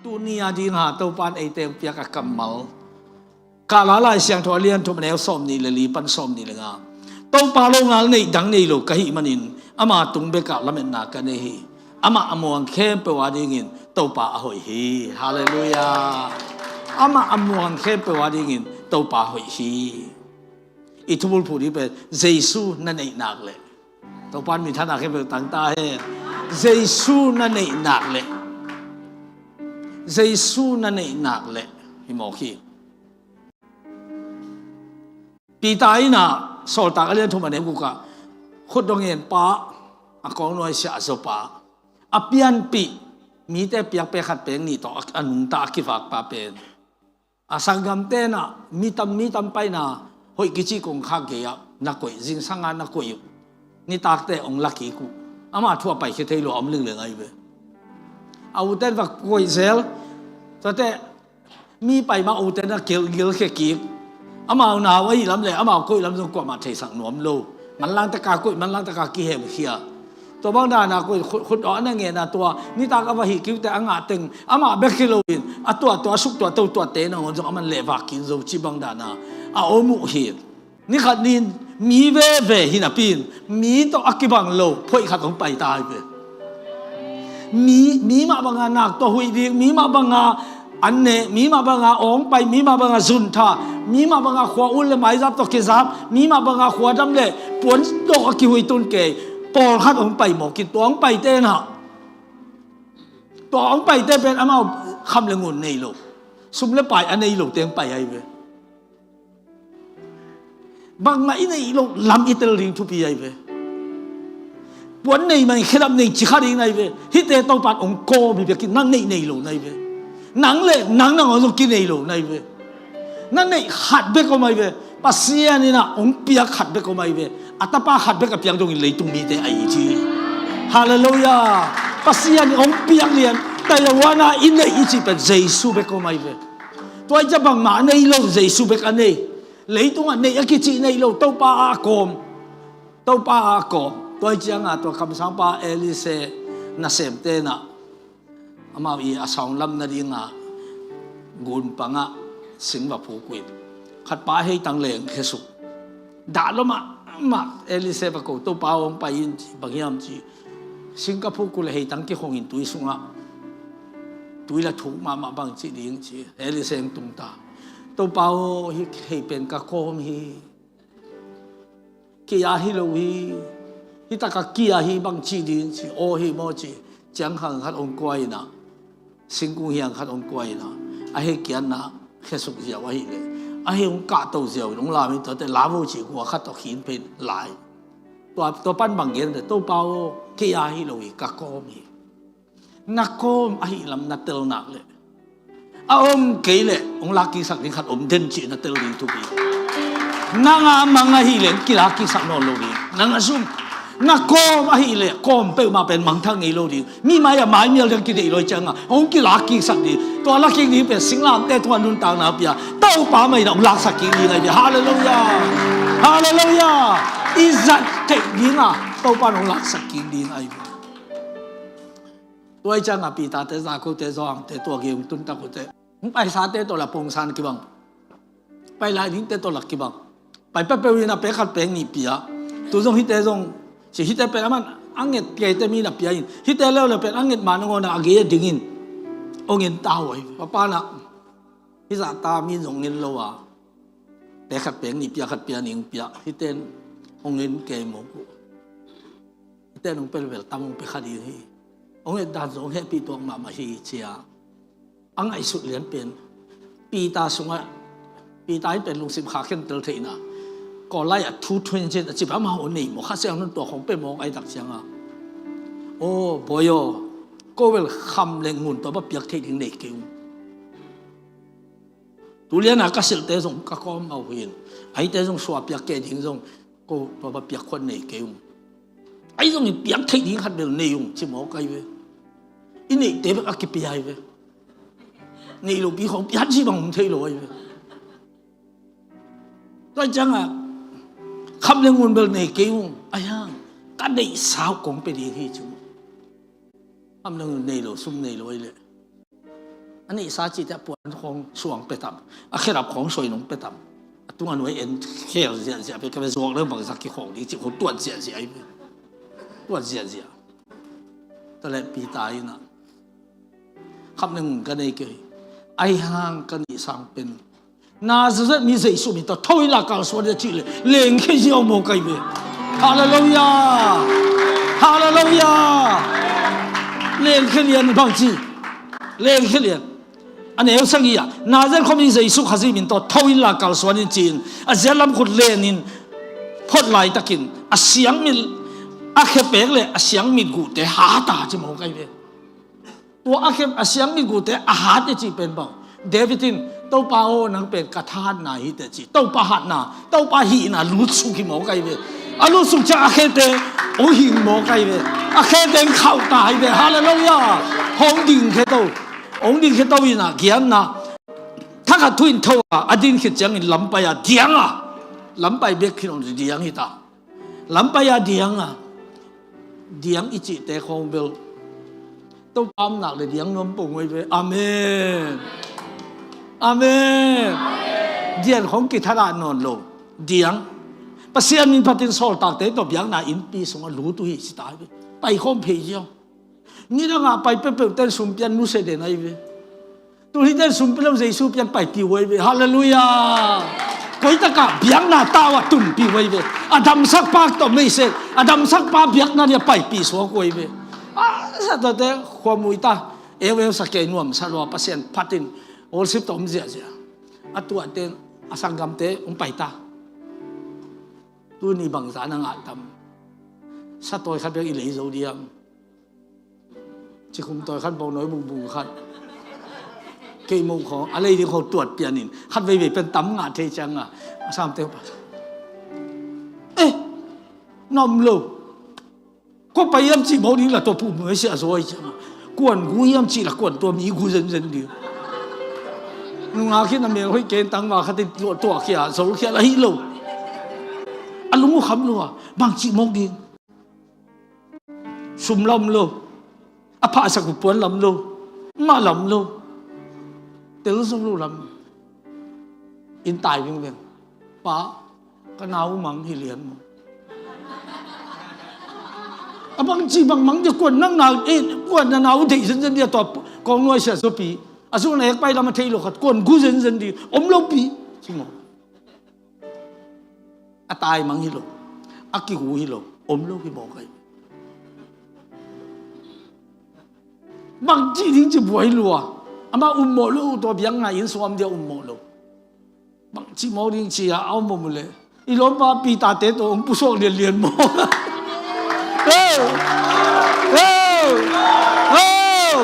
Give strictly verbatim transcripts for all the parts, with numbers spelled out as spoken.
Tuni a ding a Topa'n eite hong piak a kammal, Kahla Lai Siangtho a lian thum, a neu sawmnih le li pan sawmnih le nga. Topa longal neih dang nei lo ka hih manin, ama tung bekah lametna ka nei hi. Amah a muang khempeuh a dingin Topa a hoih hi. Halleluiah. Amah a muang khempeuh a dingin Topa a hoih hi. I thubulphuh ding pen Jesu na neih nak leh. Topa'n minthanna khempeuh tang ta hen. Jesu na neih nak leh. Jesu na neih nak leh. Hi mawk hi. Peter in a Sawltak a lian thum, a neu guk ah, khut dong en pa, a kawng nuaisiah a zaw pa, a pianpih, mite piak pek khat pek nih tawh a, a nungta a kivak pa pen, a sanggamte in a mi tam, mi tam pai in a hoih kici kongkhak gei ah na koih, zingsang ah na koih uh. Nitakte hong la kik uh. Amah thu a paikhia thei lo a om lingleng ahi ve. A ute in va koih zel. Tuate mi pai mah ute in a gil, gilkhia kik. Amau nau ahih lam le amau koih lam zong kuamah theisak nuam lo. Manlang taka koih, manlang taka kihemkhia. Tua bang dan a koih khut, khut awh a na ngen a, tua nitak a va hih kik uh teh a ngah teng amah bek hi loin a tuahtuah, a suktuah totuahte nangawn zong a man leh vak kik zo cih bang dan a a om uh hi. Ni khat ni in mi veve hi napi in mi tawh a kibang lo phoih khat hong pai ta hi ve. Mi, mi mah bang a nak tawh huih ding, mi mah bang a an neh, mi mah bang a awng pai, mi mah bang a zuntha, mi mah bang a khua ut le maizap tawh kizap, mi mah bang a khua dam le puan dawh a kihuih tun kei, pawlkhat hong pai mawk in, tua hong paite in a, tua hong paite pen amau kham le ngun nei lo, sum le pai a nei lote hong pai ahi ve. Bangmah i neih loh lam i tel ding thupi ahi ve. Puan nei mah in khedap nei ci kha ding na hi ve. Hihte Topa'n hong kawm hi bek in, na neih nei lo na hi ve. Nang le nang nangawn zong kinei lo na hi ve. Na neih khat bek om ahi ve. Pasian in a hong piak khat bek om ahi ve. A tapa khat bek a piak dongin leitung mite a it hi. Halleluiah. Pasian in hong piak lian, taiwan a i neih i cih pen Jesu bek om ahi ve. Tua ahih ciang bangmah a nei lo, Jesu bek a nei. Leitungah neih a kicih neih lo, Topa a kawm. Topa a kawm. Tua ahih ciangin tua kamsangpa Elisha nasemte in a, amau i a saunglam nadingin gunpang ah sing va phuk uh in, khatpa a heitang leng khesuk. Dah lua mahmah, Elisha va ko, Topa aw hong pai in ci, bang hiam ci. Sing ka phuk uh leh heitang kikhong in tui sungah, tui la thuk mahmah, bang ci ding ci. Elisha hong tung ta. Topa aw, hih hei pen ka kawm hi. Kei a hi lo hi. Hih tak a kia hi, bang ci ding ci. Aw hi maw ci. Ciangkhang khat hong kuai in a, singkung hiang khat hong kuai in a, a hei kiatna khesuk ziau ahih leh, a hei hong kahto ziau in hong lam in, tuate la vo ci, gua khat tawh khin pen lai. Tua, tua pan bang gen leh, Topa aw, kei a hi lo hi, ka kawm hi. Na kawm ahih lam na tel nak leh, a om kei leh hong lak kiksak ding khat om den cih na tel ding thupi. Nang a mang ahih leh hong kilak kiksak nawn lo ding. Nang a zum. Na kawm ahih leh kawm peuhmah pen mangthang ngei lo ding. Mi mai-ah maimial ding kideih lo ahih ciangin hong kilak kiksak ding. Tua lak kik ding pen singlamteh tungah nuntakna pia, Topa mah in a hong laksak kik ding ahi ve. Halleluiah. Halleluiah. I zat theih dingin Topa in hong laksak kik ding ahi ve. Tua ahih ciangin Peter-te, Jakob-te, Johan-te, tua gei hong tun tak uh teh, hong paisate tawh la pongsan kibang, pai lai dingte tawh la kibang. Pai peuhpeuh in a pek khat pek nih pia. Tu zong hihte zong ci, hihte pen a man a nget keite mi na pia in, hihte leuleu pen a nget ma nangawn a gei a dingin hong en ta uh ahi. Papa in a, hih zahta mi zong ngen lo a, pek khat pek nih pia, khat pia nih hong pia. Hihte in hong en kei mawk uh. Hihte in hong pia leh vel tam hong pia kha ding hi. Hong et dan zong hong hehpih tuak mahmah hi ci a. A ngaihsut lian pen Peter sungah, Peter in pen lungsim kha khentel theihna, Kawl lai-ah thu thuin cin a cip amau nei mawk, Kha Siangtho in tua khong pia mawk ahih tak ciangin, aw bawi aw, ko bel kham le ngun tawh va piak theih ding nei kei ung. Tu lian a ka silhte zong ka kawm mah uh hi in, a hihte zong suah piak kei ding zong ko va piak khuan nei kei ung. Ahi zongin piak theih ding khat bel nei ung ci mawk ahi ve. I neihte bek a kipia ahi ve. Nei lopi khong piak cih bang om thei lo ahi ve. Tua ciangin kham le ngun bel nei kei ung. Ahi hang ka neihsa uh kong pia ding hi ci ung. Kham le ngun nei lo, sum nei lo ahi leh, A neihsa cihte a puan khawng suang pia tam, a khedap khawng soi nong pia tam. A tung a nuai en khel ziahziah pia, ka ve zuak le bangzah kikhawng ding cih khawng tuat ziahziah ahi ve. Tuat ziahziah. Tua leh Peter in ah, khap neng un ka nei kei. Ahi hang ka neihsa pen Nazareth mi Jesu min tawh tho inla kalsuan in a cih leh lengkhia ziau mawk ahi ve. Halleluiah. Halleluiah. Lengkhia lian bang ci. Lengkhia lian. A neu sagih ah, Nazareth khuami Jesu Khazih min tawh tho inla kalsuan in ci-in a ziat lam khut lenin phot laitakin a siangmit, a khepek le a siangmit guhte hat a ci mawk ahi ve. Tua a khem a siangmit guhte a hat i cih pen bang, David in, Topa aw, nang pen ka thahatna hi teh ci. Topa hatna, Topa hihna lutsuk hi mawk ahi ve. A lutsuk ciang a khete hong hing mawk ahi ve. A khete hong khauh ta hi ve. Halleluiah. Hong dingkhia to. Hong dingkhia to in ah, gianna. Thakhat thu in tho a, a din khit ciangin lampai a diang a. Lampai bek khin hong diang hi ta. Lampai a diang a. Diang i cihte khawng bel Topa omnak le diang nuam pong uh ahi ve. Amen. Amen. Diang khawng kithadah nawn lo. Diang. Pasian min phatin sawltakte tawh biakna innpi sungah lut uh hi ci ta hi ve. Pai khawm phei ziau. Nidangah pai peuhpeuh ten sum pian nusia den ahi ve. Tul hi ten sum pia lo Jesu pian paipih uh ahi ve. Halleluiah. Koitakah biakna tau a tunpih uh ahi ve. A damsakpa tawh meisek, a damsakpa biakna nih a paipih suak uh ahi ve. A, sa tawte khuamui ta. Eu eu sa kei nuam sa lua Pasian phatin worship tawh om ziahziah. A tuahte a sanggamte hong pai ta. Tuni bangzah na ngah tam. Sa tawi khat bek i lei zo diam. Cikhum tawi khat, bawngnawi bungbung khat. Kei mawh khawng a lei ding khawng tuat pianin khat veivei pen tam ngah thei cianga a samte pa, eh, na om lo. Kua pai hiam cih mawk ding la tua pu mawh sia zaw hi cianga. Kuan gu hiam cih la kuan tua mi gu zenzen ding. Nungak hi na mel hoih ken tangva khatin tuah tuah khia zol khia la hi lo. A lung uh kham lo a bang cih mawk ding. Sum lam lo. A phahsak uh puan lam lo. Mah lam lo. Tel zo lo lam. In tai vingveng. Pa, ka nau mang hi lian maw. A bang ci bang mang dia kuan nang nau, eh, kuan na nau deih zenzen dia tua kong nuai sia zopi. A zung na ek pai lam a thei lo khat kuan gu zenzen di. Om lo pi. Ci maw. A tai mang hi lo, a kigu hi lo, om lo hi mawk ahi. Bang ci ding ci buai lua, amah um mawh lo, tua biakna inn sung a om dia um mawh lo. Bang ci mawk ding ci a, a om mawh mawh le. I lawmpa Peter te tawh hong pusuak lianlian maw. Hey! Hey! Hey!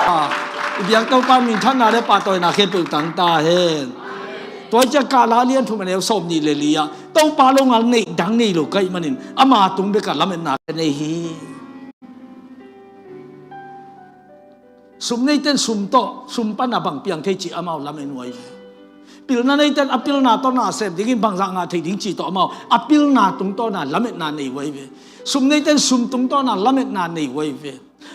Ah, i biak Topa minthanna le pahtawina khempeuh tang ta hen. Tua hi ciah Kahla lian thum a neu sawm nih le li ah Topa longal neih dang nei lo ka hih manin ama tung bekah lametna ka nei hi. Sum neiten sum tawh sum pana bang piang thei cih amau lamen uh ahi ve. Pilna neiten a pilna tawh na sem dingin bangzah ngah thei ding cih tawh amau a pilna tungtawna lametna nei uh ahi ve. Sum neiten sum tungtawna lametna nei uh ahi ve.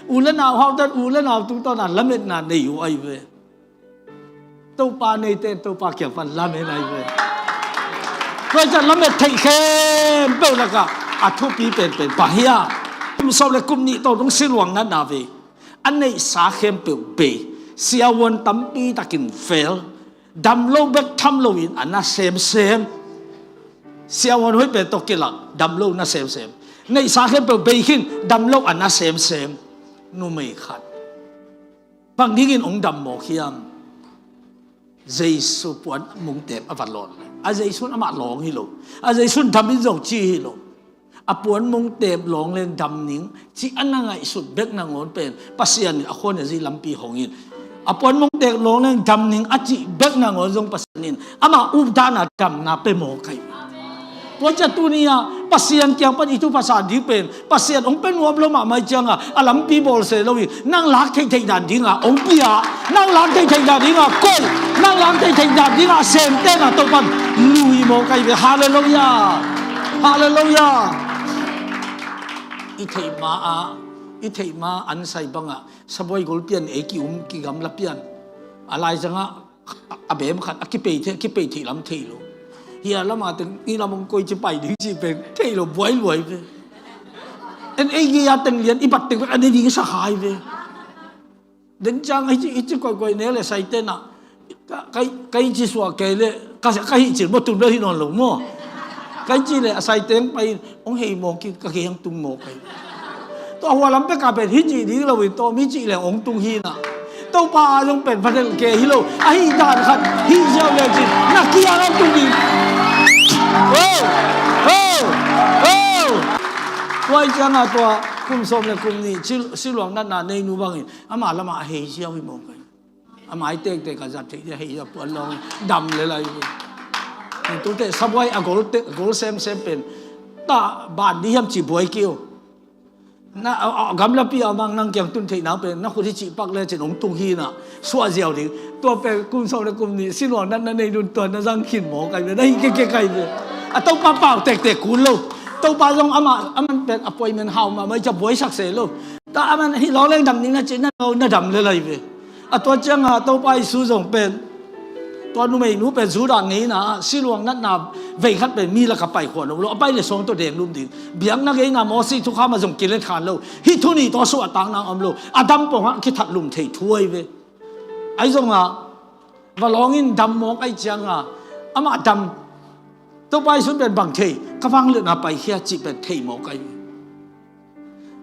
U le nau hauhten u le nau tungtawna lametna nei uh ahi ve. Topa neite in Topa kiang pan lamen ahi ve. Tua hi ciah lamet theih khempeuh lakah a thupi penpen bang hiam? Kum sawm le kum nih tawh dong siluang natna ve. A neihsa khempeuh bei. Siavuan tampi takin fel. Dam lo bek tham loin a na semsem. Siavuan hoih pen tawh kilak dam lo na semsem. Neihsa khempeuh bei khin dam lo a na semsem. Numei khat. Bang dingin hong dam mawk hiam? Jesu puan mungtem a va lawn. A Jesu in amah lawng hi lo. A Jesu in dam in zong ci hi lo. A puan mungtem lawng leng dam ning ci a na ngaihsut bek nangawn pen Pasian in a khuan a zi lampi hong in. A puan mungtem lawng leng dam ning a cih bek nangawn zong Pasian in amah updana damna pe mawk ahi. Tua ciah tuni-ah Pasian kiang pan i thupha sa ding pen Pasian hong pe nuam lo mahmah cianga a lampi bawl se lo hi. Nang lak theihtheih dan dinga hong pia, nang lak theihtheih dan dinga koih, nang lak theihtheih dan dinga semtena Topan lui mawk ahi ve. Halleluiah. Halleluiah. I theih ma-ah, i theih ma an sai bangah sabuai gol pian ei ki-um kigamla pian. A laizangah a bem khat a kipei thei, a kipei thei lam thei lo. Hia lamah teng i lam hong koi ci pai ding ci pen thei lo buai luai ve. En ei gei a teng lian i bat teng a ne ding sa hai ve. Den ciang a hici, hici koikoi ne le saite na. Ka, ka, ka hici suak kei le ka, ka hih cil maw tun bel hi nawn lo maw. Ka hici le a saite hong pai in hong hei mawk in ka gei hong tung mawk kei. Tua hua lam pek a pen hici ding lo in tawm hici le hong tung hi na. Topa a zong pen phatel ke hi lo. A hih dan khat hih ziau le cin na kiang hong tung ding. Oh, oh, oh. Tua hi ciang a tua kum sawm le kum nih siluang natna nei nu bangin ama lamah a hei ziau hi mawk kei. A mai tektek a zat theih ding a hei a puan lawng dam le lai ve. Tute sabuai a gol te, gol semsem pen ta ban ding hiam ci buai kei uh. Na, a, a, gamlapi a mang nang kiang tun theih nang pen na khut hi cih pak le cin hong tung hi na suah ziau ding. Tua pen kum sawm le kum nih siluang natna nei nun tua na zang khin mawk kei ve, na hih keke kei ve. A Topa pau tektek kun lo. Topa zong amah, aman pen appointment hau mahmah i ca buaisak se lo. Ta aman hih lawng leng dam ding na cih na lo na dam le lai ve. A tua cianga Topa Jesu zong pen tua numeinu pen Judah ngeina ah siluang natna vei khat pen mi laka pai khua lo lo, a pai le suang tawh deng lum ding. Biakna ngeina Moses thukham ah zong kilet khan lo. Hih thu nih tawh suahtakna om lo. A dam pongah kithat lum thei thu ahi ve. Ahi zonga va lawng in dam mawk ahi cianga amah dam. Topa Jesu pen bang thei, ka vangliatna paikhia cih pen thei mawk ahi ve.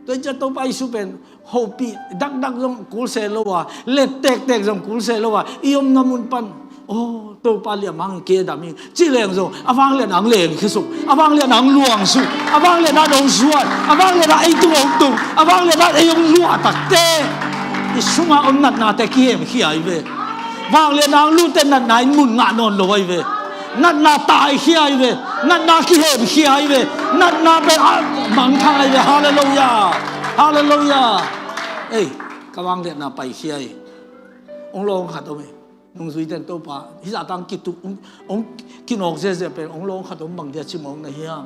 Tua hi ciah Topa Jesu pen hopih dakdak zong kulse lo a, let tektek zong kulse lo a, i omna mun pan, oh, Topa liamang kei dam ing ci leng zong a vangliatna ang leng khisuk, a vangliatna ang luangsuk, a vangliatna dong suat, a vangliatna ei tung ong tung, a vangliatna ei ong luah takte i sunga om natnate kihemkhia ahi ve. Vangliatna ang lute natna in mun ngah nawn lo ahi ve. Natna taikhia ahi ve. Natna kihemkhia ahi ve. Natna pen a mangthang ahi ve. Halleluiah. Halleluiah. Ei, ka vangliatna paikhia ahi. Ong lawng khat om e. Nungzuite in Topa hih zahtang kituk ong, ong kinawk ziazia pen ong lawng khat om bang dia ci mawk na hiam.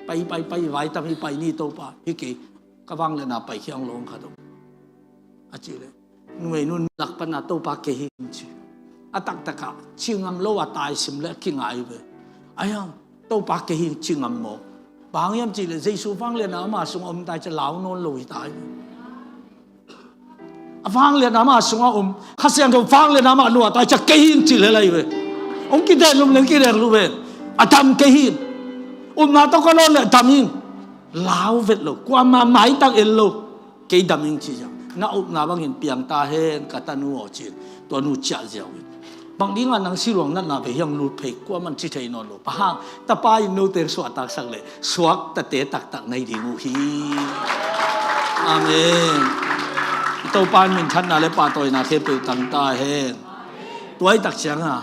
Pai, pai, pai, vai tam hi pai ni Topa. Hi kei ka vangliatna paikhia ong lawng khat om. A ci le. Numeinu lak pana Topa kei hi ci. A taktakah ci ngam lo a taisim le a kingai ve. Ahi hang Topa kei hi ci ngam maw. Bang hiam ci le Jesu vangliatna ama sung om tai ca lau nawn lo hi tai ve. A vangliatna ama sungah om Kha Siangtho vangliatna ama nuah tai ca kei hi ci le lai ve. Ong kidek lum le kidek lum ve. A dam kei hi. Upna tawh ka nawn le dam hi. Lau vet lo. Kuama maitang el lo. Kei dam ing ci ziau. Na upna bangin piang ta hen ka tanu aw cin. Tua nu ciah ziau in. Bang dinga nang siluang natna ve hiang lut phei kuaman ci thei nawn lo. Pahang tapa in note suahtaksak le suak tate taktak nai ding uh hi. Amen. Topa in minthanna le pahtawina khempeuh tang ta hen. Tuai tak cianga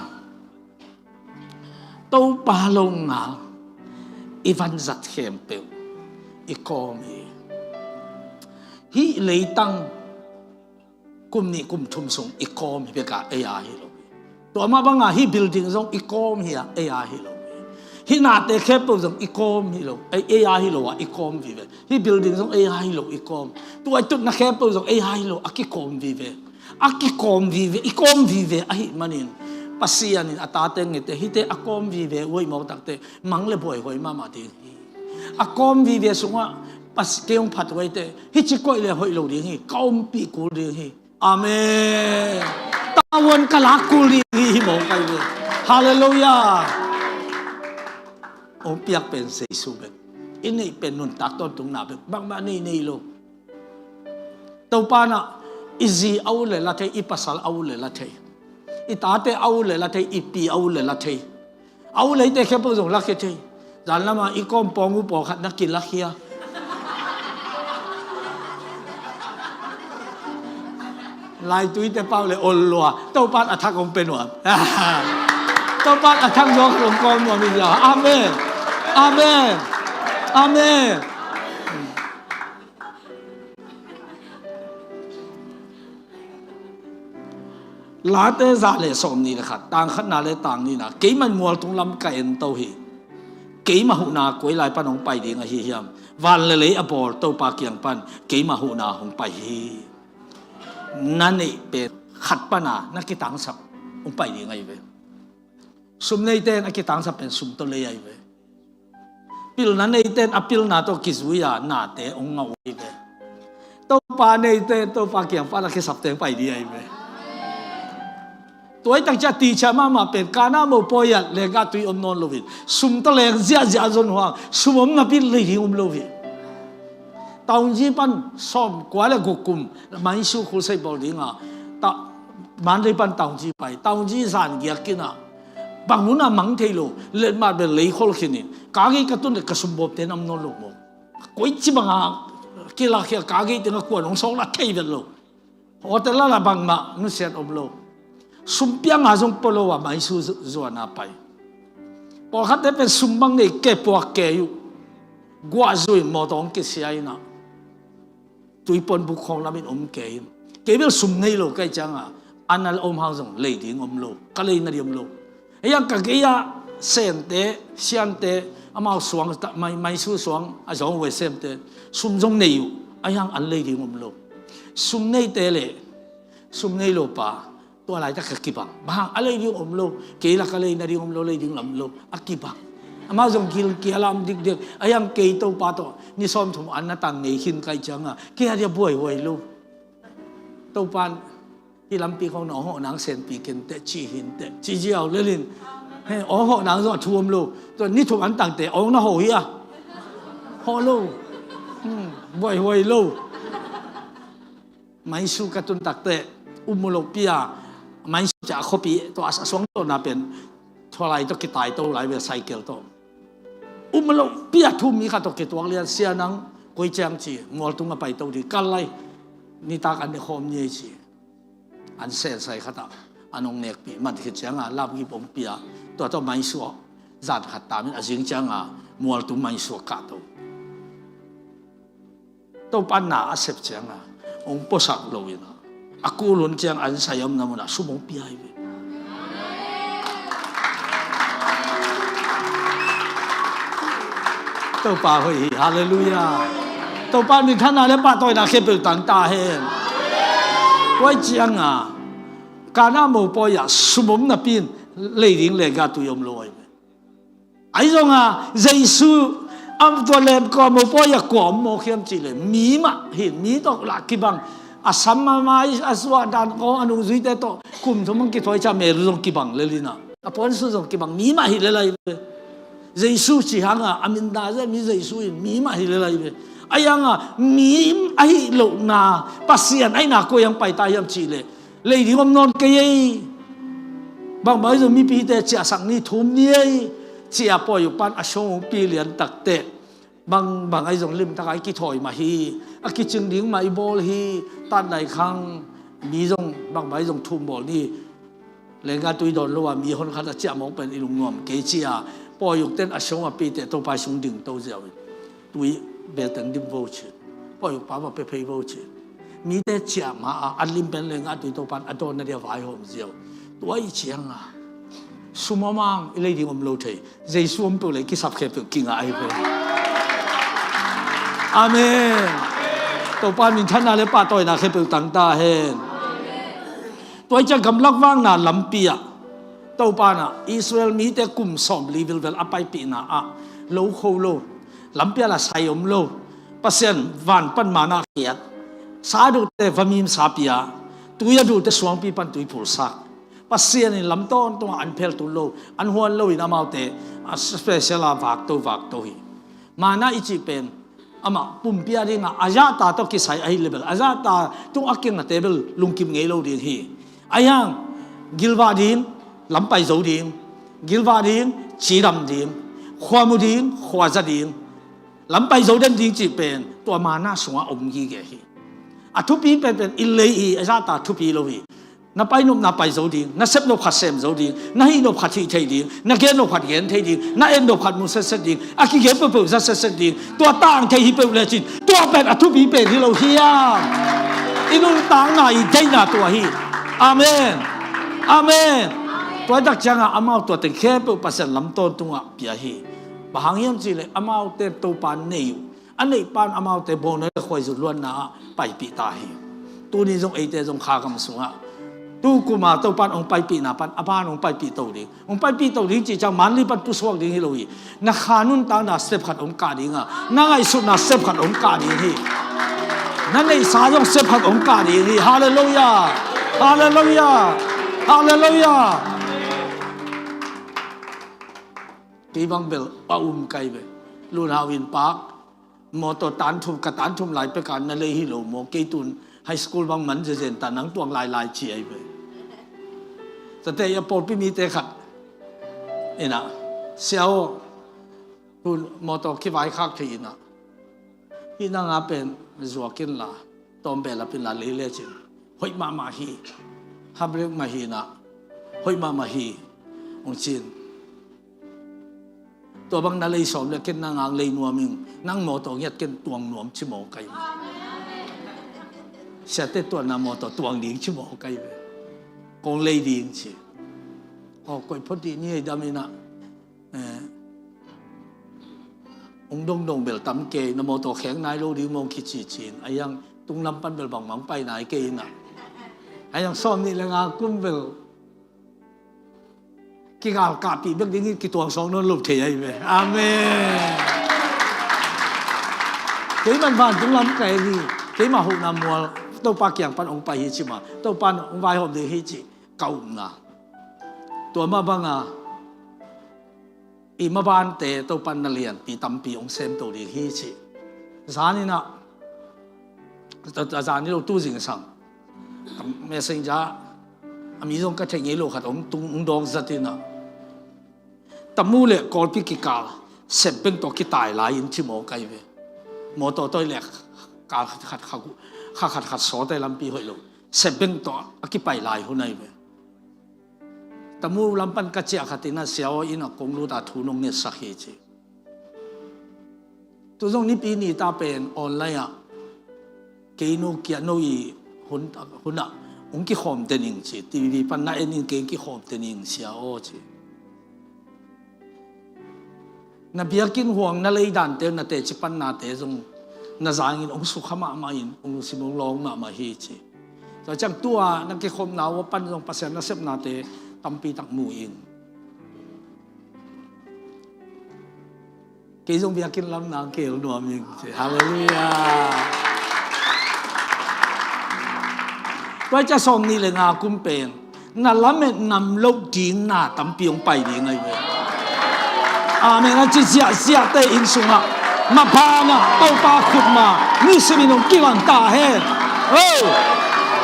Topa lo ngal i vanzat khempeuh i kawm hi. Hih leitang kum nih kum thum sung i kawm hi beka ei a hi lo. Tua mah banga hih building zong i kawm hi a ei a hi lo. Hih nate khempeuh zong i kawm hi lo, ei, ei a hi lo a i kawm vive. Hih building zong ei a hi lo i kawm. Tua i tutna khempeuh zong ei a hi lo a kikawm vive. A kikawm vive, i kawm vive ahih manin Pasian in a tate ngete hihte a kawm vive uai mawk takte mang le buaihuai mahmah ding hi. A kawm vive sungah kei hong phat uaite hih ci koih le hoih lo ding hi, ka ompih kul ding hi. Amen. Tavuan ka lak kul ding hi, hi mawk kai ve. Halleluiah. Hong piak pen Jesu bek. I neih pen nuntak tawntungna bek bangmah nei nei lo. Topa na i zi a ut le la thei, i pasal a ut le la thei, i tate a ut le la thei, i pi a ut le la thei. A ut leite khempeuh zong la khia thei. Zan lama i kawm pawng uh pawlkhat na kila khia. Laituite pau le ol lua. Topan a thak hong pe nuam. Topan a thak zawk hong kawm nuam hi zia. Amen. Amen. Amen. Late za le sawm ni le khat, tang khatna le tang nina, keiman mualtung lam ka en to hi. Keima huhna koi lai pan hong pai ding ahi hiam? Van le lei a bawl Topa kiang pan keima huhna hong pai hi. Na neih pen khat pana na kitangsap hong pai ding ahi ve. Sum neite in a kitangsap pen sum tawh lei ahi ve. Pilna neite in a pilna tawh kizui-a nate hong ngah uh ahi ve. Topa neite in Topa kiang pan a kisapte hong pai ding ahi ve. Tua hi tak ciang a tia mahmah pen Kana mopawi ah lenggah tui om nawn lo in, sum tawh leng ziahziah a zon uh hang, sum om napi-in lei ding om lo hi. Taungyi pan sawmkua le guk kum Myitsone Crusade bawl ding a, ta, Mandalay pan Taungyi pai, Taungyi zan giak khin a, bang hun ah mang thei lo, letmat bel lei khol khin in, ka gei ka tun leh ka sum bawmte na om nawn lo maw. Koici bang a kilakkhia, ka gei teng a kuan hong sawk lah thei vet lo. Hotel ah lah bangmah nusiat om lo. Sum piang a zong pua lo a Myitsone zu-, zuan a pai. Pawlkhatte pen sum bang nei kei, puak kei uh. Guah zui mawtaw hong kisia in a, tuipuan buk khawng lam in om kei in. Kei bel sum nei lo ka hih ciang a, an a om hang zong lei ding om lo, ka lei nading om lo. Ahi hang ka gei-a sente, siante, amau suang, ta-, Mai-, Myitsone suang a zawng uh a semte, sum zong nei uh, ahi hang an lei ding om lo. Sum neite le sum nei lo pa, tua laitak ka kibang. Bang hang, a lei ding om lo, kei lah ka lei nading om lo, lei ding lam lo, a kibang. Amau zong gilkial a om dikdik, ahi hang kei Topa tawh ni sawmthum an na tang nei khin ka hih ciang a, kei a dia buaihuai lo. Topa in, hih lampi khawng na hong hawh nang senpih kei in teh, ci hi in teh, ci ziau lel in. He, hong hawh nang zong a thu om lo. Tua ni thum an tangte hong na hawh hi a, hawh lo. Hmm, buaihuai lo. Myitsone ka tun tak teh, Umulokpi a, Myitsone ciah a khuapi tawh a suang tawh na pen, thualai tawh kitaito lai ve, cycle tawh. Umulokpi a thu mi khat tawh kituak lian, sia nang koi ciang ci, mualtung a paito ding, kal lai, nitak an ne khawm ni ei ci. An sensai khat ah an hong nekpih, man khit ciang a lapgip hong pia, tua tawh Myitsone zan khat tam in, a zing ciang a mualtung Myitsone kahto. Topa in na a sep ciang a hong puasak lo in a, a kul hun ciang an sai a omna mun ah sum hong pia hi ve. Topa hoih hi, halleluiah. Topa minthanna le pahtawina khempeuh tang ta hen. Tua hi ciang a, Kana mopawi ah sum om napi-in lei ding lenggah tui om lo ahi ve. Ahi zong a, Jesu a tua lemkua mopawi ah kua om mawk hiam cih leh, mi mah hi in, mi tawh lah kibang. A sam a mai, a suah dan khawng, a nungzuite tawh kum thum hong kithuai ciang a mel uh zong kibang lel in a, a puansu zong kibang, mi mah hi lel ahi ve. Jesu cih hang a, a min da zia mi Jesu in, mi mah hi lel ahi ve. Ahi hang a, mi ahih lohna, Pasian ahihna koi hang pai ta hiam cih leh, lei ding om nawn kei ei. Bangbang ahi zong mipite ciahsak ni, thum ni ei, ci-a pawi uh pan a sung hong pi lian tak teh, bangbang ahi zong limtak a i kithawi mah hi, a kicing ding mah i bawl hi, tatnai khang, mi zong bangbang ahi zong thum bawl ni, lenggah tui dawn lo a mi hon khat a ciah mawk pen i lungnuam kei, ci-a pawi ukte in a sung a pite Topa i sung dingto ziau in, tui belteng dim vo ci, pawi ukpa va pia phei vo ci. Mite ciah ma a, an lim pen lenggah tui Topa in a dawnna dia vaihawm ziau. Tua ahih ciang a, sum om hang i lei ding om lo thei, Jesu om peuh leh kisap khempeuh kingah ahi peuh. Amen. Topa minthanna le pahtawina khempeuh tang ta hen. Tua hi ciang gamlak vakna lampi ah, Topa in a Israel mite kum sawmli vilvel a paipihna ah lo kho lo, lampi ah lah sai om lo. Pasian van pan manna khiat, sa a duhte vamim sa pia, tui a duhte suangpi pan tui phulsak. Pasian in lam tawntungah an phel tul lo, an huan lo in amaute a special a vakto vakto hi. Manna i cih pen amah pumpi a dingah a zahta tawh kisai ahi leh bel, a zahta tung a kinate bel lungkim ngei lo ding hi. Ahi hang, gilvah ding, lam pai zo ding, gilvah ding, cidam ding, khua mu ding, khua za ding, lam pai zo den ding cih pen tua manna sungah om gige hi. A thupi penpen i lei i a zahta thupi lo hi. Na pai nop na pai zo ding, na sep nop khat sem zo ding, na hih nop khat hih thei ding, na gen nop khat gen thei ding, na en nop khat mu setset ding, a kigen peuhpeuh za setset ding, tua tang thei hi peuh lecin, tua pen a thupi pen hi lo hiam? I nuntakna i deihna tua hi. Amen. Amen. Tua hi tak ciangah amau tua teng khempeuh Pasian lam tawntungah pia hi. Bang hang hiam cihleh amaute Topa nei uh. A neih pan amaute bawlna le khuaizu luanna ah paipih ta hi. Tuni zong eite zong kha gam sungah Tukum a Topa'n hong paipihna pan a ban hong paipih to ding. Hong paipih to ding cih ciang manli pan pusuak ding hi lo hi. Na kha nuntakna step khat hong kah ding a, na ngaihsutna step khat hong kah ding hi. Na neihsa zong step khat hong kah ding hi. Halleluiah. Halleluiah. Halleluiah. Kei bang bel a um kai ve. Lunhau in pak, mawtaw tan thum, ka tan thum lai peka na lei hi lo maw? Kei tun high school bang man zezen ta, nang tuang lailai ci ai ve. Tate a pawlpi mite khat ina, "Sia aw, tun mawtaw kivaikhak thei ina, hih nanga pen zuak inla, tawm behlap inla lei lecin hoih mahmah hi, habrek mah hi ina, hoih mahmah hi," hong cin. "Tua bang na lei sawm le ken nang ang lei nuam ing, nang mawtaw ngiat ken tuang nuam," ci maw kai ve. Siate tuanna mawtaw tuang ding ci maw kai ve. "Kong lei ding," ci. "Aw, koi phot dih ni hei dam ina, eh, ung dongdong bel tam kei, na mawtaw khek nai lo ding maw," kici cin. A hiang tunglam pan bel bangmang pai nai kei ina. A hiang sawm nih le nga kum bel kigal kahpih bek ding hi, kituang sawng nawn lo thei ahi ve. Amen. Kei man vantung lam ka hi, keimah huhna mual Topa kiang pan hong pai hi ci ma, Topa hong vaihawm ding hi ci ka upna. Tua mah banga i mabante Topa na lianpi tampi hong sem to ding hi ci. Zan ina, a zan hi lo tu zingsang, messenger a mi zong ka thei ngei lo khat hong tung, hong dawng zat ina, Tamu le Kawlpi kikal sepbeng tawh kitai lai in ci maw kai ve. Mawtaw tawh i lek kal khat khat kha, kha khat khat sawt ai, lampi hoih lo, sepbeng tawh a kipai lai hun ai ve. Tamu lam pan ka ciah khat ina, "Sia aw, ina kong lut a thu nong ngetsak hi," ci. Tu zong Nipi ni ta pen online ah, "Kei no kia no i hun, hun ah hong kikhawm te ning," ci. "T V pan na en in kei kikhawm te ning, Sia aw," ci. Na biakinn huang na leidante, na teci pannate zong na zangin hong sukha mahmah in, hong lungsim hong lawng mahmah hi ci. Tua ciang tua na kikhopna uh a pan zong Pasian nasepnate tampi tak mu ing. Kei zong biakinn lam nang kel nuam ing ci. Halleluiah. Tua ciang sawm nih le nga kum pen na lamet nam loh ding na tampi hong pai ding ahi ve. Amen. A ci ziahziahte inn sungah, maphana Topa khut ma, nisim in hong kilang ta hen. Oh!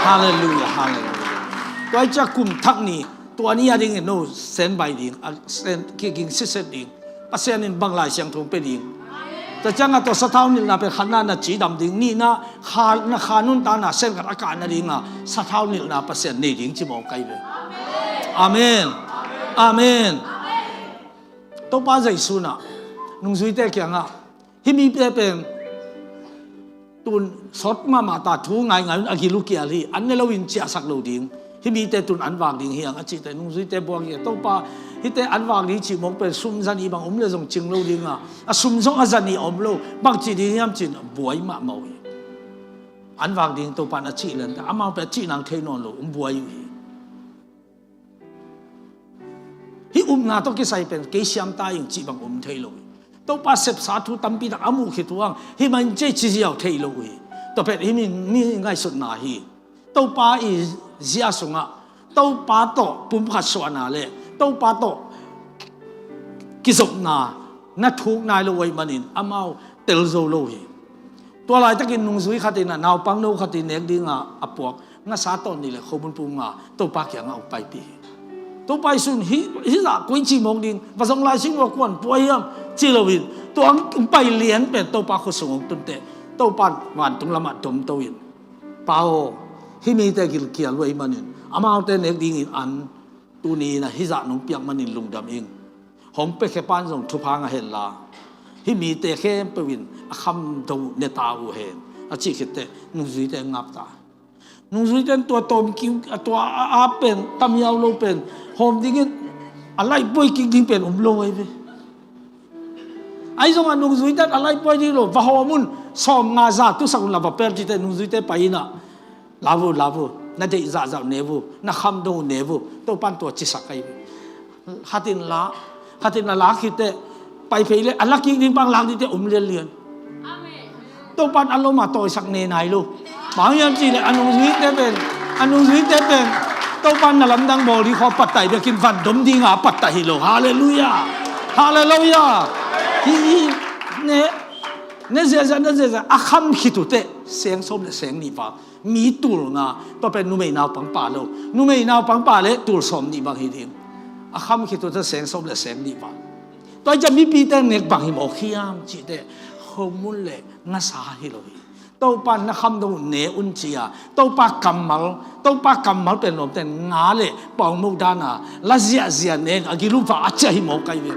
Halleluiah, halleluiah. Tua ciang kum thak ni, tua ni a dingin no senbai ding, a sen, kiging siset ding, Pasian in bang Lai Siangtho hong pia ding. Tua ciangah tua sathau nilhna pen khatna na cidam ding, nihna kha, na kha nuntakna sen khat a kah nadinga sathau nilhna Pasian nei ding ci maw kai ve. Amen. Amen. Topa Jesu in ah nungzuite kiangah, "Hih mite pen tun sawt mahmah ta, thu ngaingai un, a gil uh kial hi, an ne loin ciahsak lo ding. Hih mite tun an vak ding hi hang," a cihte nungzuite buang hi. Topa, hihte an vak ding cih mawk pen sum zanih bang om le zong cing lo dinga, a sum zong a zanih a om lo, bang ci ding hiam cin buai mahmah uh hi. An vak ding Topa in a cih lente amau pen a cih nang thei nawn lo, hong buai uh hi. Hih upna tawh kisai pen kei siam ta ing cih bang om thei lo hi. Topa sepsa thu tampi tak a muh khit uh hang, hih mah in ci ci ziau thei lo uh hi. Tua pen hih mi, mi ngaihsutna hi. Topa i zia sungah Topa tawh pumkhat suahna le Topa tawh kizopna na thuk nai lo uh ahih manin amau tel zo lo hi. Tua laitakin nungzui khat in ah naupangno khat in nek dinga a puak ngasa tawn nih le khomun pum nga Topa kiangah hong paipih hi. Topa Jesu in hih, hih zah koi cih mawk ding, va zong lai sing ua kuan pua hiam ci loin, tua hong pai lian pen Topa khut sung hong tun teh, Topa in vantung lamah domto in, "Pa aw, hih mite gilkial uh ahih manin amaute nek dingin an tuni in ah hih zah nong piak manin lungdam ing. Hong piakhia pa in zong thupha ngah henla, hih mite khempeuh in a khamdo ne ta uh hen," a cih khit teh nungzuite ngap ta. Nungzuite in tua tawm ki, a tua a, a pen tam hiau lo pen hawm dingin a laihpuai kik ding pen om lo ahi ve. Ahi zongah nungzuite in a laihpuai ding lo, "Va hawm un, sawm nga za tusak un la va pel," cih teh nungzuite pai in ah, "Lau vo, lau vo, Na deih zahzah uh ne uh, na kham dong uh ne uh, Topan tua cisak ahi. Khatin la, khatin la lak khit teh, pai phei leh a la kik ding bang lak ding teh om lianlian. Topan a lom a tawisak ne nai lo. Bang hiam cih leh a nungzuite pen, a nungzuite pen Topan na lamdang bawl ding khawng pattah bekin van dom dinga pattah hi lo. Halleluiah. Halleluiah. Hi, hi, ne, ne ziahziah, ne ziahziah, a kham khit uh teh seng sawm le seng nih vang, mi tul nga, tua pen numei naupang pa lo. Numei naupang pa leh tul sawm nih bang hi ding. A kham khit uh teh seng sawm le seng nih vang. Tua hi ciang mipite nek bang hi mawk hiam cih teh, khomun le ngasa hi lo hi. Topa na kham dong uh ne un ci a, Topa kammal, Topa kammal pen lawmte nga le pawngmo dana la ziahziah ne a gilum va a ciah hi mawk ahi ve.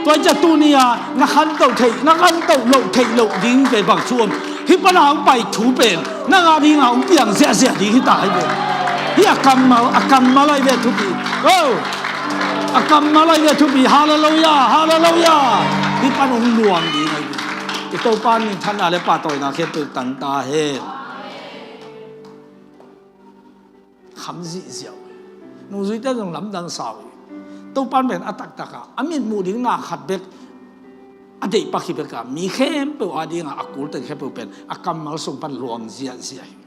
Tua hi ciang tuni-a na khantoh theih, na khantoh loh theih loh ding pen bang thu om? Hih pana hong pai thu pen nang a dinga hong piang ziahziah ding hi ta ahi ve. Hih a kammal, a kammal ahi ve thupi. Oh! A kammal ahi ve thupi. Halleluiah, halleluiah. Hih pan hong luang ding ahi ve. I Topa minthanna le pahtawina khempeuh tang ta hen. Kham zihziah uh. Nungzuite zong lamdang sa uh hi. Topa pen a taktak a, a mitmuh ding na khat bek a deih pak hi bek a, mi khempeuh a dinga a kul teng khempeuh pen a kammal sung pan luang ziahziah hi.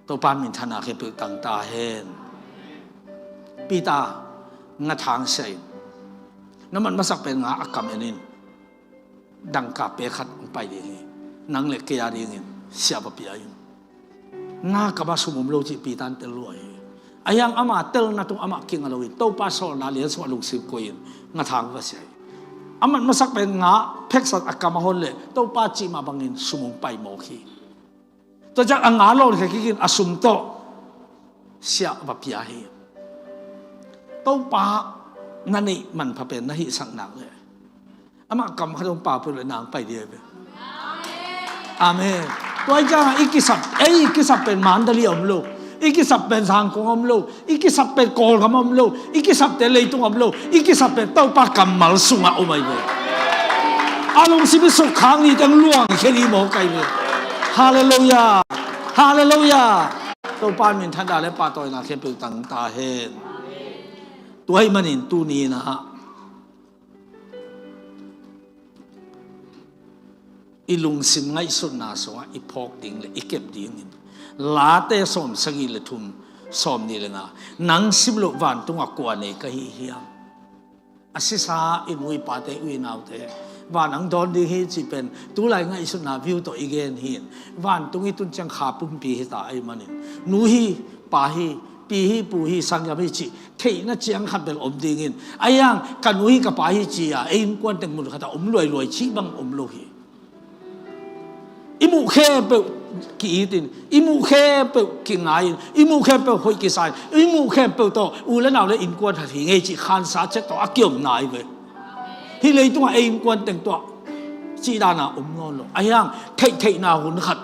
Topa minthanna khempeuh tang ta hen. Peter, nga thang sia in. Na mat masak pen nga a kam en in. Dangka pek khat hong pai ding hi. Nang le kei a dingin sia va pia in. Na kamah sum om lo cih Peter in tel lua hi. Ahi hang ama telna tung amah kinga lo hi. Topa sawlna lian sungah lungsim koih in nga thang va sia hi. A mat masak pen nga pheksa a kam a hon leh Topa cih mah bangin sum hong pai mawk hi. Tua ciang a nga lawnkhia kikin a sum tawh sia va pia hi. Topa na neih manpha pen na hihsak nak leh amah kam khat hong pau peuh leh nang pai ding ahi ve. Amen. Tua hi ciangah i kisap, ei, i kisap pen Mandalay a om lo, i kisap pen Zangkong a om lo, i kisap pen Kawlgam a om lo, i kisapte leitung a om lo, i kisap pen Topa kammal sungah om ahi ve. A lungsim i sukkhak ni teng luangkhia ni mawk ahi ve. Halleluiah. Halleluiah. Topa minthanna le pahtawina khempeuh tang ta hen. Tua ahih manin tuni-in ah i lungsim ngaihsutna sungah i phawk ding le i kep dingin Late sawmsagih le thum, sawmnih le nga, nang sim loh vantungah kua nei ka hi hiam? A sisa i nu i pate, u i naute, van ang dawn ding hi cih pen tulai ngaihsutna view tawh i gen hi. Vantung i tun ciang kha pumpi hi ta ahih manin, nu hi, pa hi, pi hi, pu hi, sanggam hi cih theihna ciang khat bel om dingin, ahi hang ka nu hi ka pa hi ci-a ei innkuan teng mun khatah om luailuai cih bang om lo hi. I muh khempeuh ki-itin, i muh khempeuh kingai-in, i muh khempeuh hoih kisa-in, i muh khempeuh tawh u le nau le innkuan khat hi ngei cih khansa chet tawh a kiomna ahi ve. Hih leitungah ei innkuan teng tuah cih dana om nawn lo. Ahi hang theihtheihna hun khat,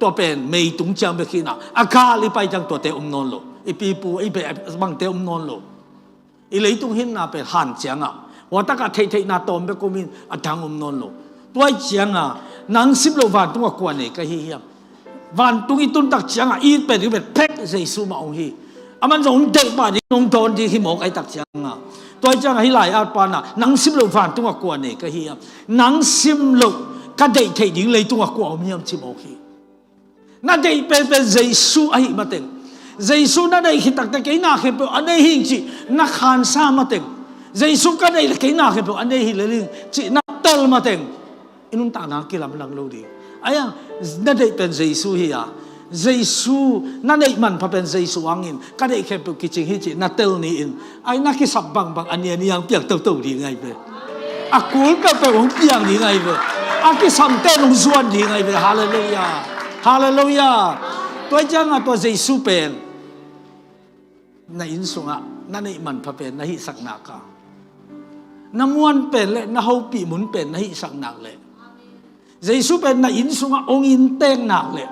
tua pen meitung ciang bek hi na, a gal i pai ciang tuate om nawn lo. I pipu, i beh bangte om nawn lo. I leitung hinna pen han ciangah, hua takah theihtheihna tawm bek om in a dang om nawn lo. Tua ahih ciangah nang sim loh vantungah kua nei ka hi hiam? Vantung i tuntak ciangah i it pen i vet phek Jesu mah hong hi. Aman zong hong deih pah ding, hong dawn ding hi mawk ahih tak ciangah, tua ahih ciangah hih lai-at pana nang sim loh vantungah kua nei ka hi hiam? Nang sim loh ka deih theih ding leitungah kua om hiam ci mawk hi. Na deih penpen Jesu ahih mateng, Jesu na deih khit takte kei na khempeuh a nei hing cih na khansa mateng, Jesu ka deih le kei na khempeuh a nei hi lel hing cih na tel mateng, i nuntakna kilamdang lo ding. Ahi hang na deih pen Jesu hi-a, Jesu na neih manpha pen Jesu hangin ka deih khempeuh kicing hi cih na tel ni-in, ai na kisap bangbang a niani hong piang toto ding ahi ve. A kul peuhpeuh hong piang ding ahi ve. A kisamte hong zuan ding ahi ve. Halleluiah. Halleluiah. Tua ahih ciangah tua Jesu pen na inn sungah na neih manpha pen na hihsak nak a, na muan pen le na hopih mun pen na hihsak nak leh, Jesu pen na inn sungah hong inntek nak leh,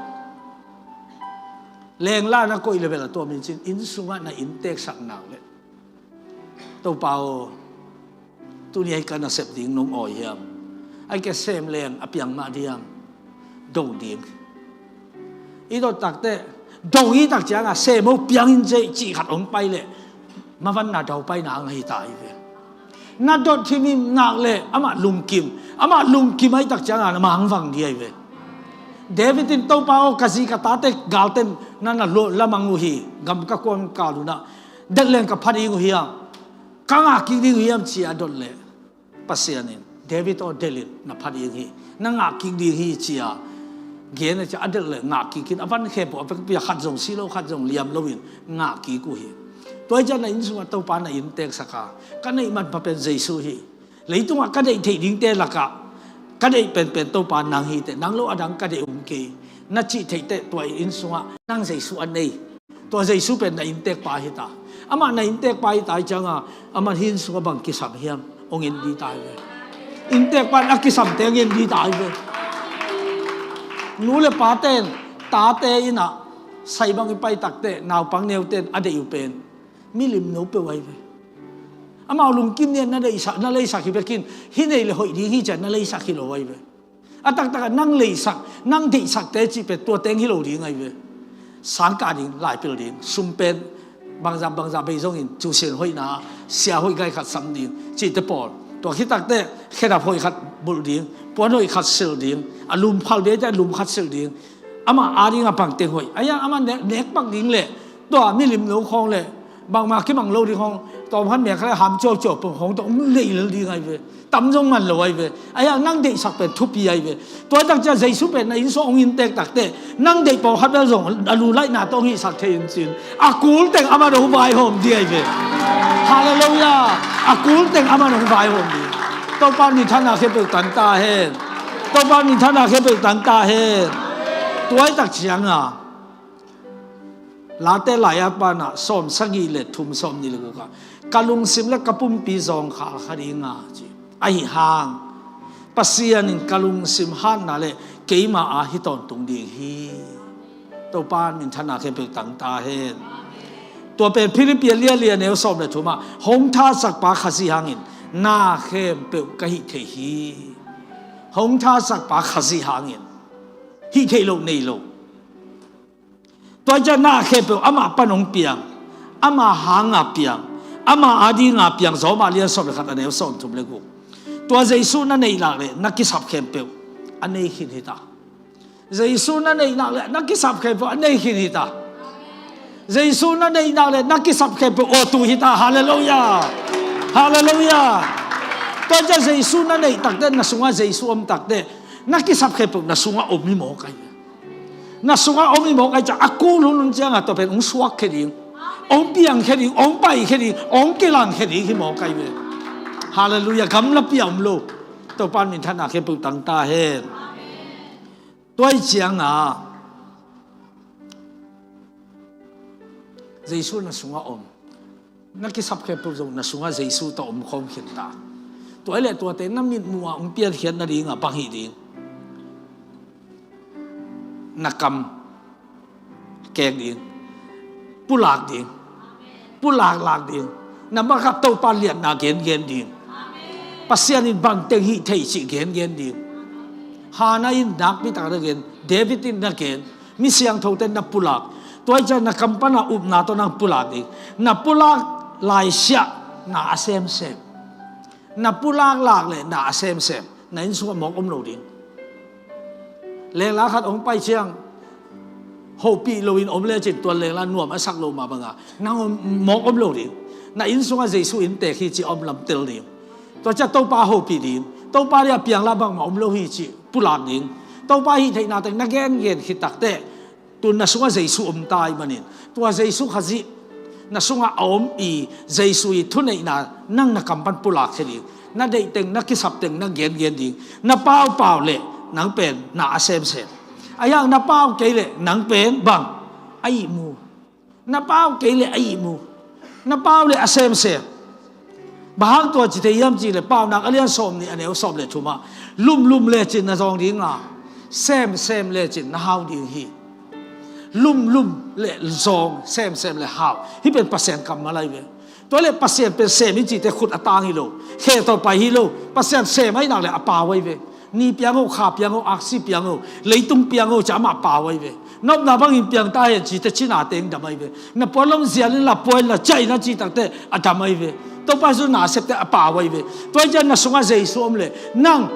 lengla na koih le bel a tuam in cin, inn sungah na innteksak nak leh, Topa aw, tuni ahi ka nasep ding nong awi hiam? Ahi kei sem leng a piang mah diam? Do ding. I dot takte Dong i tak ciangah sem o piang in cei cih khat hong pai leh mavanna daupaina ang ahi ta hi ve. Na dot thimhim nak leh amah lungkim, amah lungkim ahi tak ciangah na mangvang dih ahi ve. David in Topa aw, ka zi ka tate galten na na lamang uh hi, gam ka kuam kal unah detleng ka pha ding uh hiam, ka ngah kik ding uh hiam ci a dot leh Pasian in, David aw, delh in, na pha ding hi, na ngah kik ding hi ci a gen a ci a, a delh leh ngah kik in, a van khempeuh a pekpia khat zong si lo, khat zong liam loin ngah kik uh hi. Tua hi ciah na inn sungah Topa na inntek sak a, ka neih manpha pen Jesu hi. Leitungah ka deih theih dingte lakah ka deih penpen Topa nang hi teh, nang lo a dang ka deih om kei, na cih theih teh tua inn sungah nang Jesu a nei. Tua Jesu pen na inntek pa hi ta. Amah na inntek pa hi ta hi ciangah, amah hi inn sungah bang kisam hiam? Hong en dih ta hi ve. Inntek pa na kisamte hong en dih ta hi ve. Nu le paten tate innah sai bang i pai takteh naupang neuten a deih uh pen milim no peuh ahi ve. Amau lungkim nia na leisak, na leisak hi bekin, hih nei le hoih ding hi ciah na leisak hi lo ahi ve. A taktakah nang leisak, nang deihsakte cih pen tua teng hi lo ding ahi ve. Sangkah ding, laipil ding, sum pen bangzah bangzah bei zongin cusian hoihna, sia hoih gai khat sam ding cihte pawl. Tua khit takteh khedap hoih khat bulh ding, puan hoih khat silh ding, a lum phal bei teh a lum khat silh ding. Amah a dingah bang teng hoih? Ahi hang amah nek, nek pak ding leh tua milim no khawng leh bangmah kimang lo ding khawng, tawm khat mek khat leh ham ciauciau pong khawng tawh om lei lel ding ahi ve. Tam zong man lo ahi ve. Ahi hang nang deihsak pen thupi ahi ve. Tua tak ciah Jesu pen na inn sungah hong inntek takteh nang deih pawlkhat bel zong a lu laihna tawh hong hihsak thei in cin, a kul teng amah hong vaihawm dih ahi ve. Halleluiah. A kul teng amah hong vaihawm dih. Topa minthanna khempeuh tang ta hen. Topa minthanna khempeuh tang ta hen. Tua hi tak ciangah Late lai-at panah sawm sagih le thum, sawm nih le gukah, ka lungsim le ka pumpi zawngkhal kha dinga ci. Ahi hang Pasian in ka lungsim hatna le keima a hi tawntung ding hi. Topa minthanna khempeuh tang ta hen. Tua pen Philippi a lian li a neu sawm le thumah hong thasakpa Khazih hangin na khempeuh ka hih thei hi. Hong thasakpa Khazih hangin hih theih loh nei lo. Tua ciah na khempeuh amah pan hong piang, amah hanga piang, amah adinga piang, Rom a lian sawm le khat a neu sawm thum le guk. Tua Jesu na neih lak le na kisap khempeuh a nei khin hi ta. Jesu na neih lak le na kisap khempeuh a nei khin hi ta. Jesu na neih lak le na kisap khempeuh awtu hi ta. Halleluiah. Halleluiah. Tua ciah Jesu na neih takte, na sungah Jesu om takte, na kisap khempeuh na sungah om hi mawk ahi. Na sungah om hi mawk ahi ciah a kul hunhun ciangah tua pen hong suakkhia ding, hong piangkhia ding, hong paikhia ding, hong kilangkhia ding hi mawk ahi ve. Halleluiah. Gamlapi a om lo. Topa minthanna khempeuh tang ta hen. Tua hi ciangah Jesu na sungah om. Na kisap khempeuh zong na sungah Jesu tawh om khawm khin ta. Tua hi leh tuate na mitmuh ah hong piankhiat nadingah bang hih ding? Na kam kek ding, pulak ding, pulaklak ding. Na makaih Topa liatna gengen ding. Pasian in bangteng hih thei cih gengen ding. Hannah in nakpi tak na gen, David in na gen, mi siangthote na pulak. Tua hi ciah na kam pana upna tawh nang pulak ding. Na pulak laisiah na a semsem. Na pulaklak le na a semsem. Na inn sungah mawk om lo ding. Lengla khat hong pai ciang hopih loin om lecin tua lengla nuam a sak lo mah banga nang om, mawk om lo ding. Na inn sungah Jesu inntek hi ci a om lam tel ding. Tua ciah Topa hopih ding. Topa dia piangla bangmah om lo hi ci pulak ding. Topa hih theihna teng na gengen khit takteh tun na sungah Jesu om ta ahih manin, tua Jesu Khazih na sungah a om i Jesu i thuneihna nang na kam pan pulakkhia ding. Na deih teng, na kisap teng na gengen ding. Na paupau leh nang pen na a semsem. Ahi hang na pau kei leh nang pen bang a ihmu. Na pau kei leh a ihmu. Na pau leh a semsem. Bang hang tua ci thei hiam cih leh Paunak a lian sawm nih a neu sawm le thumah lumlum lecin na zawng dinga, semsem lecin na hau ding hi. Lumlum le zawng, semsem le hau, hih pen Pasian kammal ahi ve. Tua leh Pasian pen sem i cihte khut a tang hi lo, khe tawh pai hi lo. Pasian sem ahih nak leh a pau ahi ve. Ni piang o, kha piang o, aksi piang o, leitung piang o, ci a amah pau ahi ve. Nopna bangin piang ta hen ci teh, cina teng dam ahi ve. Na puanlom zial inla, puan inla, ciah in a cih tak teh a dam ahi ve. Topa Jesu na a sep teh a pau ahi ve. Tua hi ciang na sungah Jesu om leh nang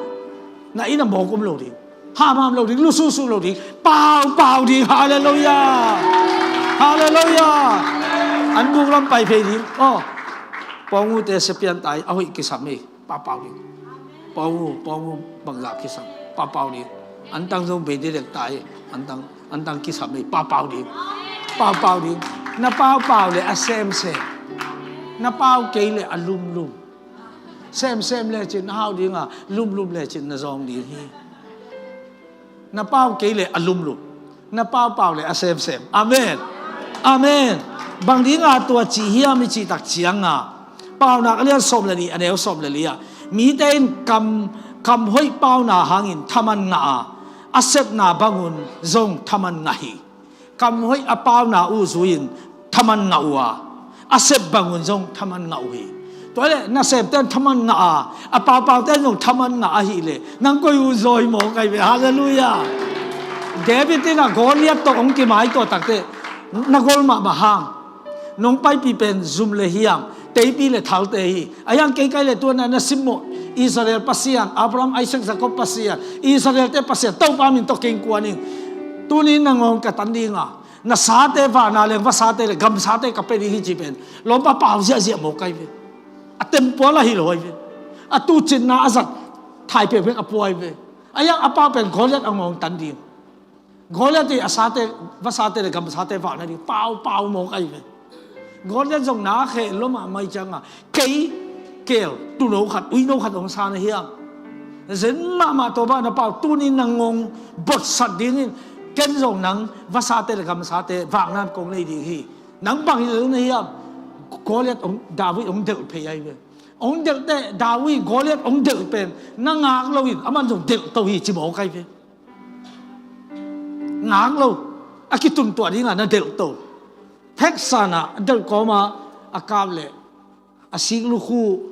na inn ah mawk om lo ding, hamham lo ding, lusuhsuh lo ding, paupau ding. Halleluiah. Halleluiah. An buk lam pai phei ding. Aw, Pawng Ute, Sia Pian Tai, a hoih kisam hi. Paupau ding. Pawng U, Pawng U bangzah kisam, paupau ding. Antang zong bei ding dektak hi. Antang, antang kisam hi. Paupau ding. Paupau ding. Na paupau leh a semsem. Na pau kei leh a lumlum. Semsem lecin na hau ding a, lumlum lecin na zawng ding hi. Na pau kei leh a lumlum, na paupau leh a semsem. Amen. Amen. Bang dinga tua ci hiam i cih tak cianga, Paunak a lian sawm le nih, a neu sawm le li ah, mite in kam, kam hoih pauna hangin thaman ngah a, a sepna bangun zong thaman ngah hi. Kam hoih a pauna uh zui-in thaman ngah uh a, a sep bangun zong thaman ngah uh hi. Tua leh nasemte in thaman ngah a, a paupaute in zong thaman ngah ahih leh, nang koi uh zawi mawk ahi ve. Halleluiah. David in a Goliath tawh hong kimaituah tak teh, na gol mahmah hang, nong paipih pen zum le hiam, teipi le thalte hi. A hiang kei kai le tuanna na simmawh Israel Pasian, Abraham, Isaac, Jacob Pasian, Israelte Pasian, Topa min tawh kei kuan ing. Tuni na ngawng ka tan dinga, na sate, vana leng vasate le gamsate ka pia ding hi ci pen, lawmpa pau ziahziah mawk ahi ve. A tempual ahi lo ahi ve. A tuucinna a zat thai pekpek a pua ahi ve. A hiang a pau pen Goliath a ngawng tan ding. Goliath i a sate, vasate le gamsate vak nading paupau mawk ahi ve. Goliath zong na kheh lua mahmah hi cianga, kei keel tuuno khat, uino khat hong sa na hiam? Zen mahmah tua bang na pau, tuni na ngawng botsat dingin, ken zong nang vasate le gamsate vakna kong nei ding hi. Nang bang hi lo na hiam? Goliath hong, David hong delh phei ahi ve. Hong delh teh, David Goliath hong delh pen na ngak loin aman zong delh to hi ci mawk ahi ve. Ngak lo, a kituntuah dinga na delh to. Pheksa-in a delh kawma a kap leh, a sik lukhu,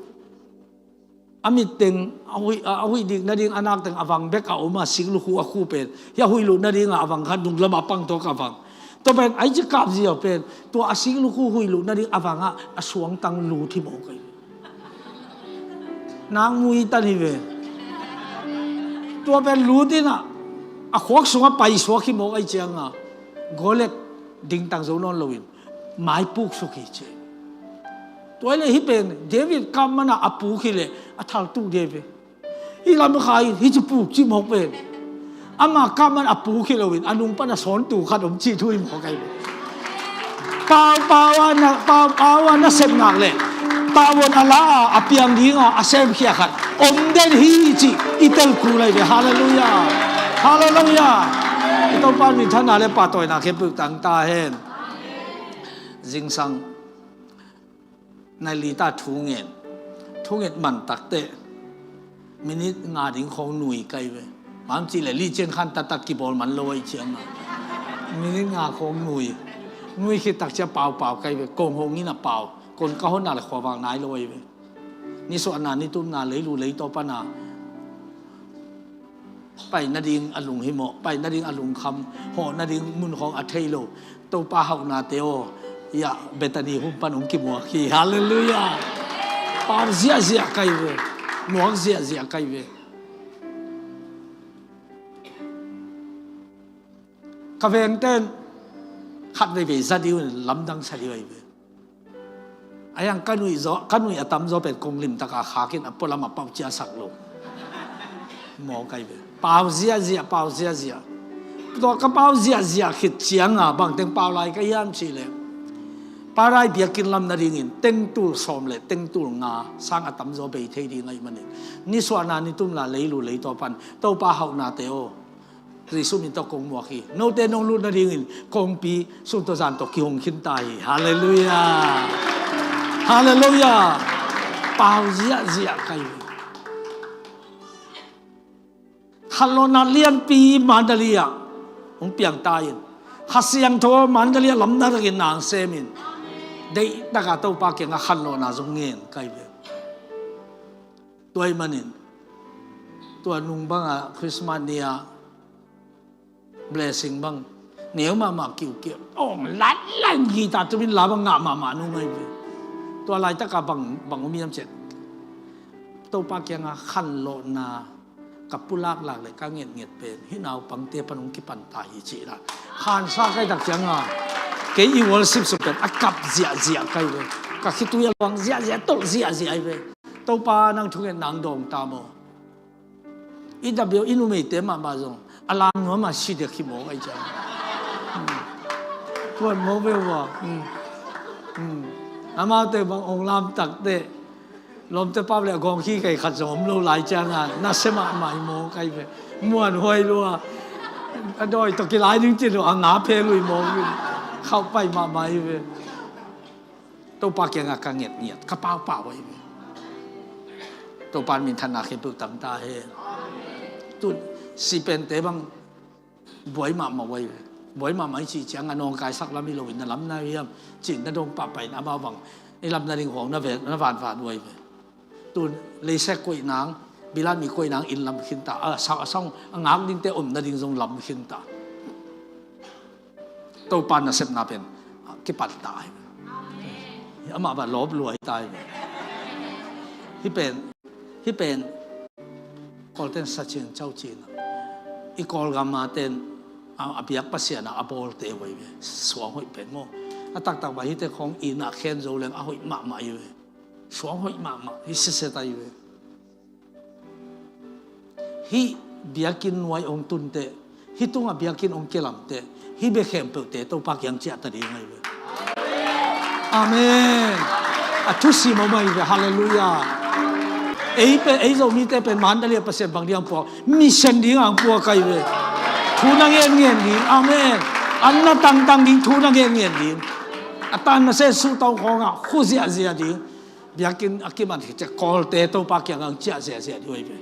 a mitteng a huih, a huih dik nading a nakteng a vang bek a om a, sik lukhu a khu pen, hia huih lut nadinga a vang khat nunglam a pang tawh ka vang. Tua pen ai ci kap ziau pen, tua a sik lukhu huih lut nading a vangah a suangtang lut hi mawk ahi. Nakmui tan hi ve. Tua pen lut in a, a khuak sungah paisuak hi mawk ahi cianga, Goliath dingtang zo nawn loin mai puksuk hi ci. Tua hi leh hih pen David kap mana a puk hi leh a thaltu de ve. Hih lam kha in hih ci puk ci mawk pen, ama kap man a puk hi loin a nung pan a sawntu khat om ci thu hi mawk ahi. Paupau a na, paupau a na sep ngak leh, paupau a la a, a piang dinga a semkhia khat om den hi ci i tel kul ahi ve. Halleluiah. Halleluiah. I Topa minthanna le pahtawina khempeuh tang ta hen. Zingsang nai li ta thu ngen. Thu nget man tak teh minit nga ding khawng nui kai ve. Mam cih leh li ciang khan taktak kibawl man lo ahi cianga, minit nga khawng nui. Nui khit tak ciang paupau kai ve. Kong hong in a pau, kon ka honna le khuavak nai lo ahi ve. Nisuahna nitumna leilu leitaw pana pai nading a lunghimawh, pai nading a lungkham, hawh nading mun khawng a thei lo Topa hauhnate aw, hiah Bethany hun pan hong kimuak hi. Halleluiah. Pau ziahziah kai ve. Muak ziahziah kai ve. Ka vengten khat veivei za dih uh in lamdang sa dih uh ahi ve. A hiang ka nuih zaw, ka nuih a tamzaw pen kong limtaka khakin a pualam a pau ciahsak lo. Mawk ahi ve. Pau ziahziah, pau ziahziah. Tua ka pau ziahziah khit cianga bangteng pau lai ka hiam cih leh, Paradise biakinn lam nadingin tengtul sawm le tengtul nga sang a tamzaw bei thei ding ahih manin, nisuahna nitumna leilu leitaw pan Topa hauhnate aw, Jesu min tawh kong muak hi. Note nong lut nadingin kongpi sun tawh zan tawh kihong khin ta hi. Halleluiah. Halleluiah. Pau ziahziah kai hi. Khanlawhna lianpi Mandalay ah hong piang ta in, Kha Siangtho Mandalay ah lamdang takin na hong sem in, deihtaka Topa kiangah khanlawhna zong ngen kai ve. Tua ahih manin tua nung banga Christmas ni-a blessing bang, Neu mahmah kiukiu, awng latlan guitar tumin la bang ngah mahmah nung ahi ve. Tua laitaka bang, bang om hiam cih leh, Topa kiangah khanlawhna ka pulaklak le ka ngetnget pen hih naupangte pan hong kipan ta hi ci la. Khansa kai tak cianga kei i worship sung pen a kap ziahziah kai ve. Ka khitui a luang ziahziah, tolh ziahziah ahi ve. Topa nang thungetna hong dawng ta maw? I dabiau i numeite mahmah zong a lam nuam a si dek hi mawk ahi ciang. Hmm. Kuan mawk ve uh a. Hmm. Hmm. Amaute bang ong lam takte lawmte pau le a gawng khi kei khat zong om lo lai cianga nasia mahmah hi mawk ahi ve. Muan huai lua a dawi tawh kilai ding ci lo a nga phe lui mawk hi. Khauh pai mahmah hi ve. Topa kiangah ka ngetnget, ka paupau ahi ve. Topa minthanna khempeuh tang ta hen. Tun sipente bang buai mahmah uh ahi ve. Buai mahmah i cih ciangah nawngkaisak lam hi loin na lam na hiam cih na dong pahpah in amau bang i lam nading khawng na ve, na vanvan uh ahi ve. Tun leisek koih nang, bilat mi koih nang in lam khinta, a sang, a sang a ngak dingte om nading zong lam khinta. Topa nasepna pen kipan ta hi. Amah bang lawp luai ta hi. Hih pen, hih pen Kawlten sa cin cau cin a, i Kawlgam a ten a, a biak Pasian a, a bawlte uh ahi ve. Suang hoih pen maw? A taktak bang hihte khawng i na khen zo leng a hoih mahmah hi ve. Suang hoih mahmah hi sese ta hi ve. Hih biakinn nuai ong tunte, hih tungah biakinn ong kilamte, hih bia khempeuhte Topa kiang ciah ta ding ahi ve. Amen. A thusim om ahi ve. Halleluiah. Ei pen, ei Zomite pen Mandalay a Pasian bang ding ang puak, mission ding ang puak ahi ve. Thu na ngen ngen ding. Amen. An na tangtang ding, thu na ngen ngen ding. A tan na se su tau khawngah khu ziahziah ding. Biakinn a kiman hi ciah Kawlte Topa kiangah ciah ziahziah ding uh ahi ve.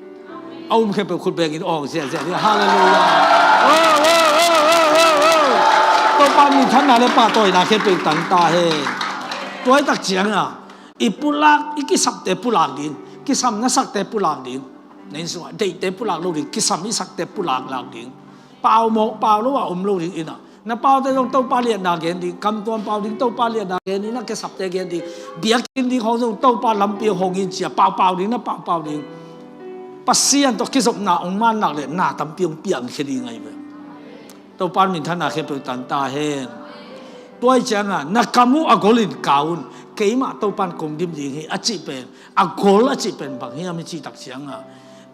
A um khempeuh khut bengin awng ziahziah ding. Halleluiah. Oh, oh, oh. Topa minthanna le pahtawina khempeuh tang ta hen. Tuaitak cianga i pulak, i kisapte pulak ding, kisam na sakte pulak ding. Na inn sungah deihte pulak lo ding, kisam i sakte pulak lak ding. Pau mawk, pau lo a om lo ding ina. Na paute zong Topa liatna gen ding, kamtuam pau ding Topa liatna gen ding, na kisapte gen ding, biakinn ding khawng zong Topa lampi hong in cia paupau ding, na paupau ding. Pasian tawh kizopna hong mannak le na tampi hong piangkhia ding ahi ve. Topa minthanna khempeuh tang ta hen. Tuai cianga na kam uh a gol in kau un. Keimah Topan kong dim ding hi a cih pen, a gol a cih pen bang hiam i cih tak cianga,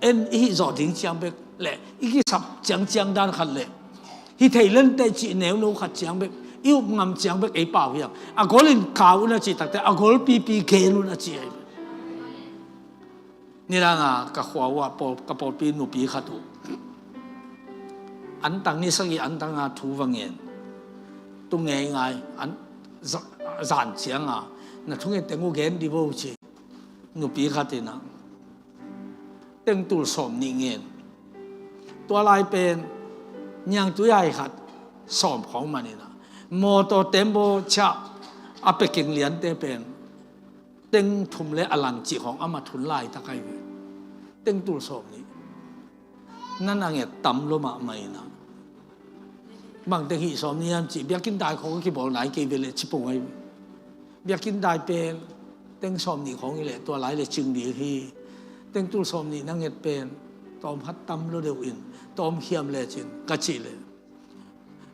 en i hih zawh ding ciang bek le i kisap ciangciang dan khat le hi thei lente cih neuno khat ciang bek, i up ngam ciang bek ei pau hiam? A gol in kau un a cih takte a gol pipi gen un a cih ahi. Nidanga ka khua uh ah pawl, ka pawlpi nupi khat uh antang ni sagih antanga thu va ngen. Tu ngeingai an, za-, zan cianga na thunget teng uh gen di vo ci. Nupi khat ina tengtul sawm nih ngen. Tua lai pen niangtui hai khat sawm khawng man ina, mawtaw tembaw ciah a peking liante pen teng thum le a lang cih khawng amah thun laitak ahi ve. Tengtul sawm nih. Nan a nget tam lo mahmah ina. Bang teng hih sawm nih hiam cih biakinn dai khawng a kibawl nai kei ve le ci pong ahi ve. Biakinn dai pen teng sawm nih khawng hi leh tua lai le cing ding hi. Tengtul sawm nih na nget pen tawm khat tam lo deuh in tawm khiam lecin ka cih leh,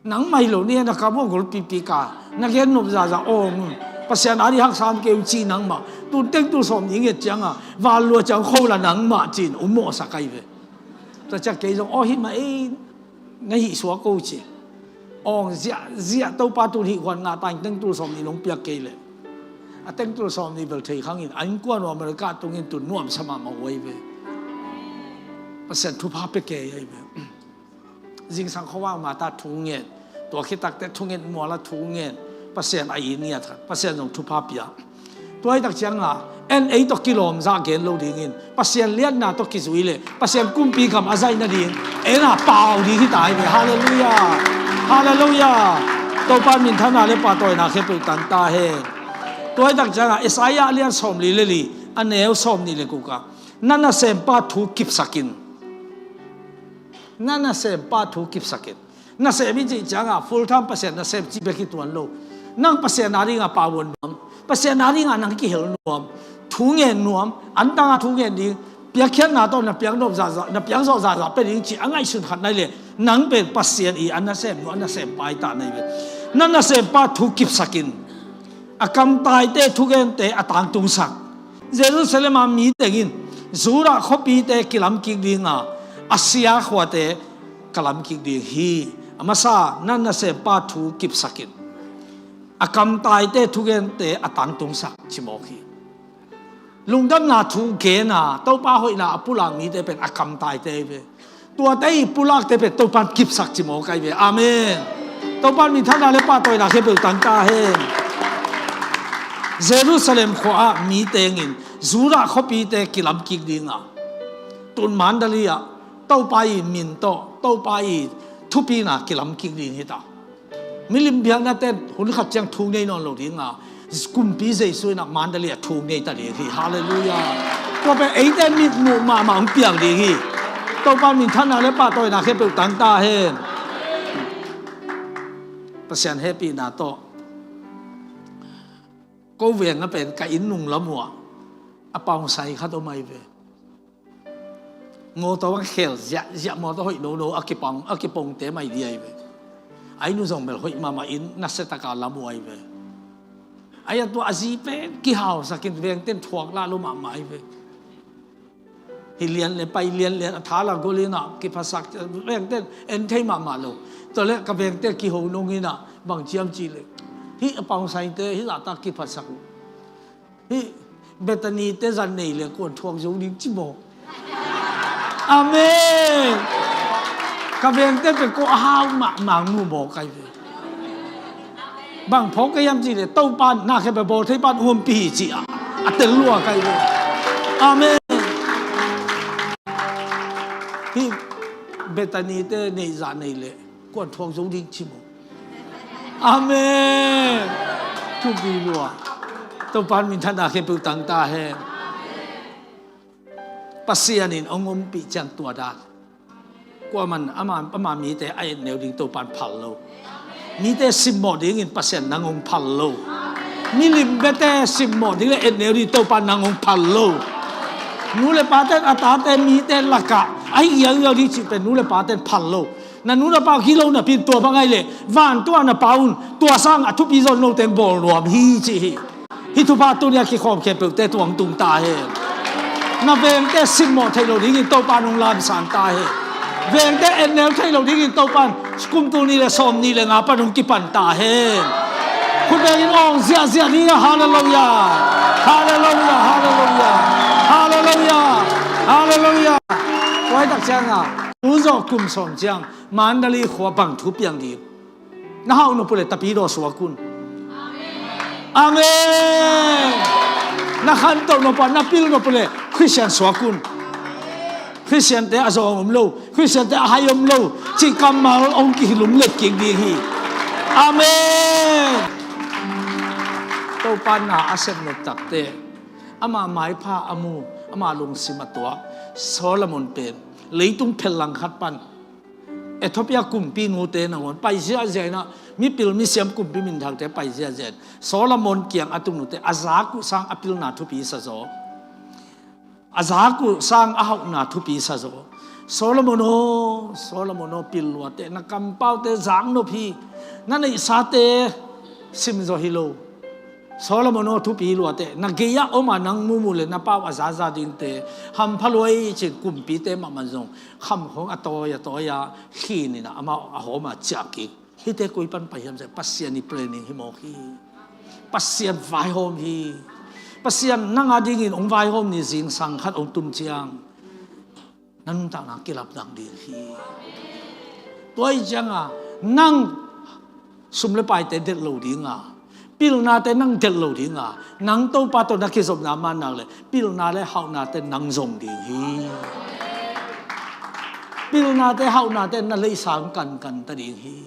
nangmah hi lo nia na kam uh a gol pipi ka na gen nop zahzah awng un. Pasian a dih haksa om kei un ci nangmah. Tun tengtul sawm nih nget cianga van lua ciang kho la nangmah cin um mawhsak ahi ve. Tua ciang kei zong aw hih mah ei na hih suak ko ci. Awng ziahziah Topa tun hih khuan ngah ta in tengtul sawm nih nong piak kei leh. A tengtul sawm nih bel thei khangin a innkuan uh America tungin tun nuamsa mahmah uh ahi ve. Pasian thupha pia kei ahi ve. Zingsang khuavak mata thu ngen, tua khit takte thunget muala thu ngen, Pasian a it ngiat khat, Pasian zong thupha pia. Tua hi tak cianga en ei tawh kilawm zah gen lo dingin Pasian liatna tawh kizui le Pasian kumpi gam a zaih nading en a pau ding hi ta hi ve. Halleluiah. Halleluiah. Topa minthanna le pahtawina khempeuh tang ta hen. Tua hi tak cianga Isaiah a lian sawm li le li, a neu sawm nih le guk ah, na nasempa thu kipsakin. Na nasempa thu kipsakin. Nasem i cih ciangah full time Pasian nasem cih bek hi tuan lo. Nang Pasian a dingah power nuam, Pasian a dingah nang kihel nuam, thu ngen nuam, antanga thu ngen ding, piakkhiatna tawh na piaknop zahzah, na piakzawh zahzah pia ding cih a ngaihsun khat nai leh, nang pen Pasian i a nasem nu, a nasem pa i ta nai ve. Na nasempa thu kipsakin, a kamtaite thugente a tangtungsak. Jerusalem a mi tengin Judah khuapite kilamkik dinga, a sia khuate ka lamkik ding hi. A masa, na nasempa thu kipsakin, a kamtaite thugente a tangtungsak cimawk hi. Lungdamna thu gena, Topa hoihna a pulak mite pen a kamtaite hi ve. Tuate i pulakte pen Topan kipsak cimawk ahi ve. Amen. Topan minthanna le pahtawina khempeuh tang ta hen. Jerusalem khua-ah mi tengin Judah khuapite kilamkik dinga, tun Mandalay ah Topa i min tawh, Topa i thupina kilamkik ding hita. Milim biakna ten hun khat ciang thu nei nawn lo dinga, kumpi Jesu inah Mandalay ah thu nei ta ding hi. Halleluiah. Tua pen eite mitmuh mahmah hong piang ding hi. Topa minthanna le pahtawina khempeuh tang ta hen. Pasian hehpihna tawh ko veng a pen ka inn nung lam uh ah a pausai khat om ahi ve. Mawtaw a khel ziahziah, mawtaw hoih nono a kipang, a kipongte mai di ahi ve. A inn uh zong bel hoih mahmah in, nasia taka lam uh ahi ve. Ahi a tua a zi pen kihausakin vengten thuak lah lo mahmah ahi ve. Hi lian le pai lian lian a thala gol inah kiphasak, vengten en thei mahmah lo. Tua le ka vengte kiho nung inah bang ciam ci le, hih a pausaite hih zahtak kiphasak uh. Hih Bethany te zan nei le kuan thuak zo ding ci maw? Amen. Ka vengte pe ko a hau mahmah mu maw kai ve. Bang phawk ka hiam ci le Topan na khe pe bawl thei pan huampi hi ci a, a tel lua kai ve. Amen. Hih Bethany te nei zah nei le kuan thuak zo ding ci maw? Amen. Thupi lua. Topan minthanna khempeuh tang ta hen. Pasian in hong ompih ciang tua dan. Kuaman ama, ama mite a etneu ding Topan phal lo. Mite simmawh dingin Pasian nang hong phal lo. Milim biate simmawh ding le etneu ding Topan nang hong phal lo. Nu le paten a tate mite lakah a hi giaugiau ding cih pen nu le paten phal lo. Na nu na pa hi lo napi in tua bang ahi leh vantung a na pa un tua sang a thupi zaw note bawl nuam hi ci hi. Hih thupha tuni a kikhawm khempeuhte tua hong tung ta hen. Na vengte simmawh theih loh dingin Topan hong lamsang ta hen. Vengte etneu theih loh dingin Topan kum tul nih le sawm nih le nga pan hong kipan ta hen. Khut bengin awng ziahziah ni a, halleluiah. Halleluiah, halleluiah. Halleluiah. Halleluiah. Tua hi tak ciangin tu zawh kum sawm ciang Mandalay khua bang thu piang ding? Na hauh nop uh leh Tapidaw suak un. Amen. Na khantoh nop uh, na pil nop uh leh Khristian suak un. Khristiante a zawng om lo, Khristiante a hai om lo cih kammal hong kihilum let kik ding hi. Amen. Topa na a sep nop takte, ama maipha a mu, ama lungsim a tuak Solomon pen leitung phellang khat pan Ethiopia kumpi nute nangawn pai ziahziah inah, mipil misiam kumpi minthangte pai ziahziah in Solomon kiang a tung nute a zak uh sang a pilna thupi sa zaw. A zak uh sang a hauhna thupi sa zaw. Solomon aw, Solomon aw, pil luate, na kampaute zak nop hi. Na neihsate sim zaw hi lo. Solomon aw, thupi luate, na gei-ah om a nang mumu le na pau a zaza dingte hampha luai cin kumpite mahmah zong khamkhong a tawi a tawi a khin inah amau a hawm a ciah kik. Hihte koi pan pai hiam cih leh Pasian i planning hi mawk hi. Pasian vaihawm hi. Pasian nang a dingin hong vaihawm ni zingsang khat hong tum ciang na nuntakna kilapdang ding hi. Tua hi cianga nang sum le paite delh lo dinga, pilnate nang delh lo dinga, nang Topa tawh na kizopna man nak le pilna le hauhnate nang zong ding hi. Pilnate hauhnate na leisa hong kankan ta ding hi.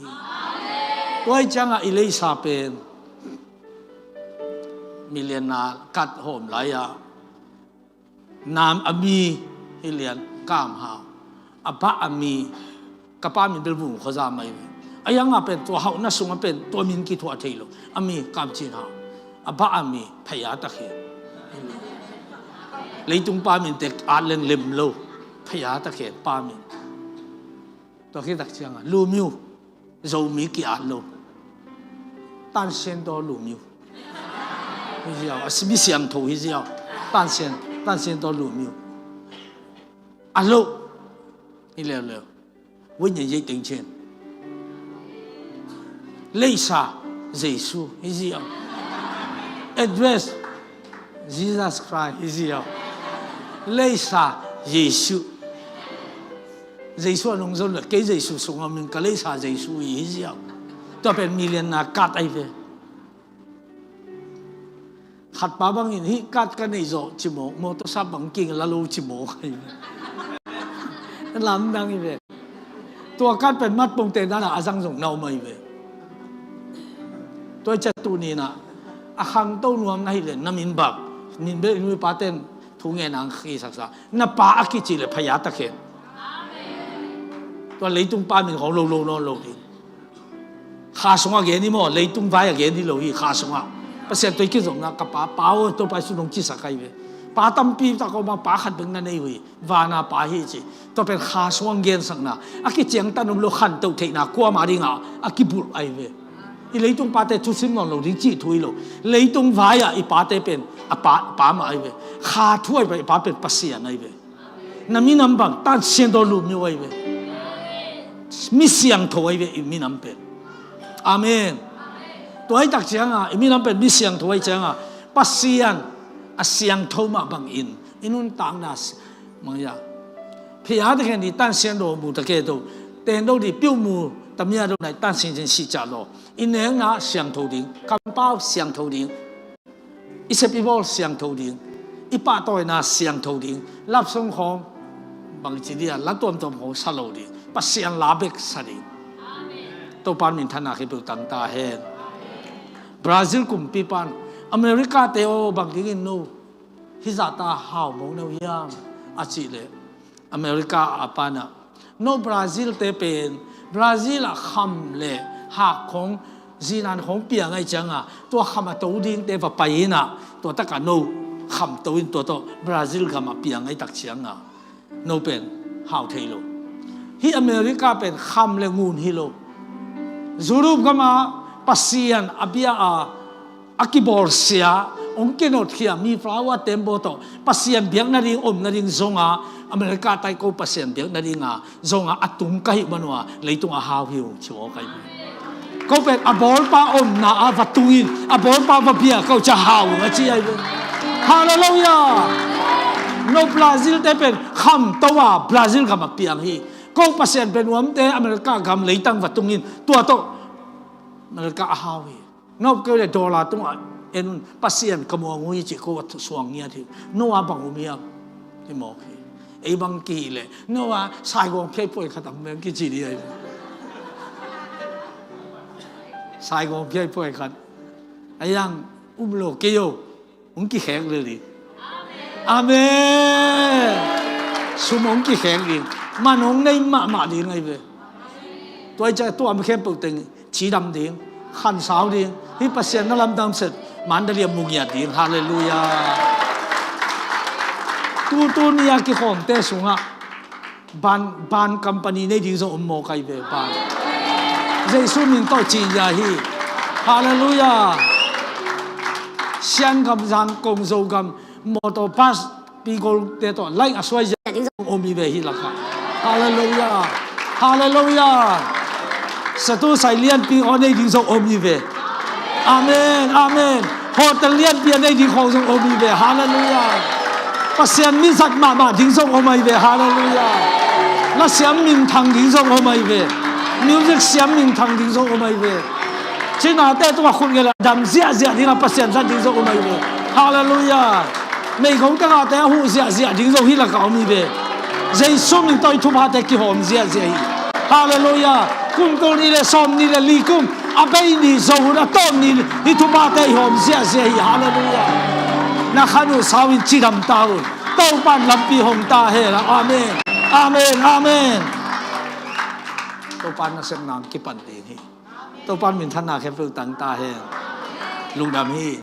Tua hi cianga i leisa pen milianna kat hawm lai-a nam a mi hi lian, Kam Hau. A pa a mi, ka pa min bel Vung Khuaza mai ve. A yanga pen tua hauhna sunga pen tua min kithuah thei lo. A mi kamcin hau. A bah a mi Phaya Takhen. Leitung pa min tek at leng lem lo. Phaya Takhen pa min. Tua khit tak cianga Lu Miu. Zomi ki-at lo. Tan Sian Taw Lu Miu hi ziau. A si mi siangtho hi ziau. Tan Sian, Tan Sian Taw Lu Miu. A lo. Hi leuleu. Wei nyen yei teng chin. Leisa Jesu hi ziau. Address Jesus Christ hi ziau. Leisa Jesu. Jesu a nung zon le kei Jesu sunga min ka leisa Jesu hi ziau. Tua pen million na kat ai ve. Khat pa bangin hih kat ka nei zawh cimawk, mawtawsap bang king la lo cimawk ahi ve. Lamdang hi ve. Tua kat pen mat pongte dana a zang zong na om ahi ve. Tua i ciat tuninah a khangto nuam na hileh na min bak min bek nuipaten thu ngen ang khi saksa na pa a kici le Phaya Takhen. Tua leitung pa min khawng lo lo nawn lo ding. Kha sungah gen hi maw, leitung vai a gen hi lo hi, kha sungah. Pasian tua i kizopna ka pa, pa aw, Topa Jesu nong cisak ahi ve. Pa tampi tak a om a, pa khat bek na nei uh hi, vana pa hi ci. Tua pen kha sungah gensakna a kiciangtan om lo khantoh theihna kuama dingah a kibulh ahi ve. I leitung pate thusim nawn lo ding cih thu hi lo. Leitung vai-ah i pate pen a pa, pa mah ahi ve. Kha thu ahi ve, i pa pen Pasian ahi ve. Na minam bang Tan Sian Taw Lu Miu ahi ve. Mi siangtho ahi ve i minam pen. Amen. Tua ahi tak cianga i minam pen mi siangtho ahi cianga Pasian a siangtho mah bangin i nuntakna mangya. Phaya Takhen i Tan Sian Taw mu ta ke to. Ten do di piu mu tamia do nai Tan Sian Sian si ca lo. I nekna siangtho ding, kampau siangtho ding. I sep i bawl siangtho ding, i pahtawina siangtho ding, lapsong khawng bangci dia la tuamtuam khawng sa lo ding, Pasian la bek sa ding. Topan minthanna khipeu tang ta hen. Brazil kumpi pan America te aw bang dingin no hizahta hau mo no hiam a cih leh America a panah no Brazil te pen Brazil ah kham le hak khawng zinan khawng piang ahi cianga tua kham a to dingte va pai inah tua takah no kham to in tua tawh Brazil gam a piang ahi tak cianga no pen hau thei lo. Hih America pen kham le ngun hi lo. Europe gama Pasian a bia a a kibawlsia hong kinotkhia mi flower tembaw tawh Pasian biak nading om nading zonga America taiko Pasian biak nadinga zonga a tung ka hih manua leitung a hau hi ung ci aw ka hi. Ko pen a bawlpa omna a va tungin a bawlpa va bia ko ca hau ung a ci ahi ve. Halleluia. No Brazil te pen khamto a Brazil gam a piang hi. Ko Pasian pen uamte America gam leitang va tungin tua tawh America a hau hi. Nop keu le dollar tungah en un Pasian ka muang uh hi ci ko a suang ngiat hi. Noah bang um hiam? Hi mawk hi. Ei bang kihih le Noah Saigon phiai puai khat ang meng kici di ahi. Saigon phiai puai khat a yang um lo kei o. Hong kikhek lel hi. Amen. Sum hong kikhek ding. Man hong nei mahmah ding ahi ve. Tua i ca tuam khempeuh teng cidam ding, khansau ding, hih Pasian na lamdang set mandalia mungiat ding. Halleluia. Tutu ni a kikhawmte sungah ban, ban company nei ding zong om maw kai ve ban. Jesu min tawh ci ya hi. Halleluia. Sian gam, Zangkong, Zogam motor pass pi golte tawh laih a suai zia ding zong om hi ve hih lakah. Halleluia. Halleluia. Satu sai lianpi aw nei ding zong om hi ve. Amen. Amen. Hotel lianpi a nei ding khawng zong om hi ve. Halleluia. Pasian mizat mahmah ding zong om ahi ve. Halleluia. La siam minthang ding zong om ahi ve. Music siam minthang ding zong om ahi ve. Cinate tungah khut ngel a dam ziahziah ding a Pasian zat ding zong om ahi ve. Halleluia. Meigong tangate a huh ziahziah ding zong hih lakah om hi ve. Jesu min tawh i thuphate kihawm ziahziah hi. Halleluia. Kum tul nih le sawm nih le li kum a bei ni zo hun a tawm ni hi thuphate i hawm ziahziah hi. Halleluia. Na khan uh sau in cidam ta un. Topan lampi hong ta hen. Amen. Amen. Amen. Topa nasepna kipan ding hi. Topa minthanna khempeuh tang ta hen. Lungdam hi.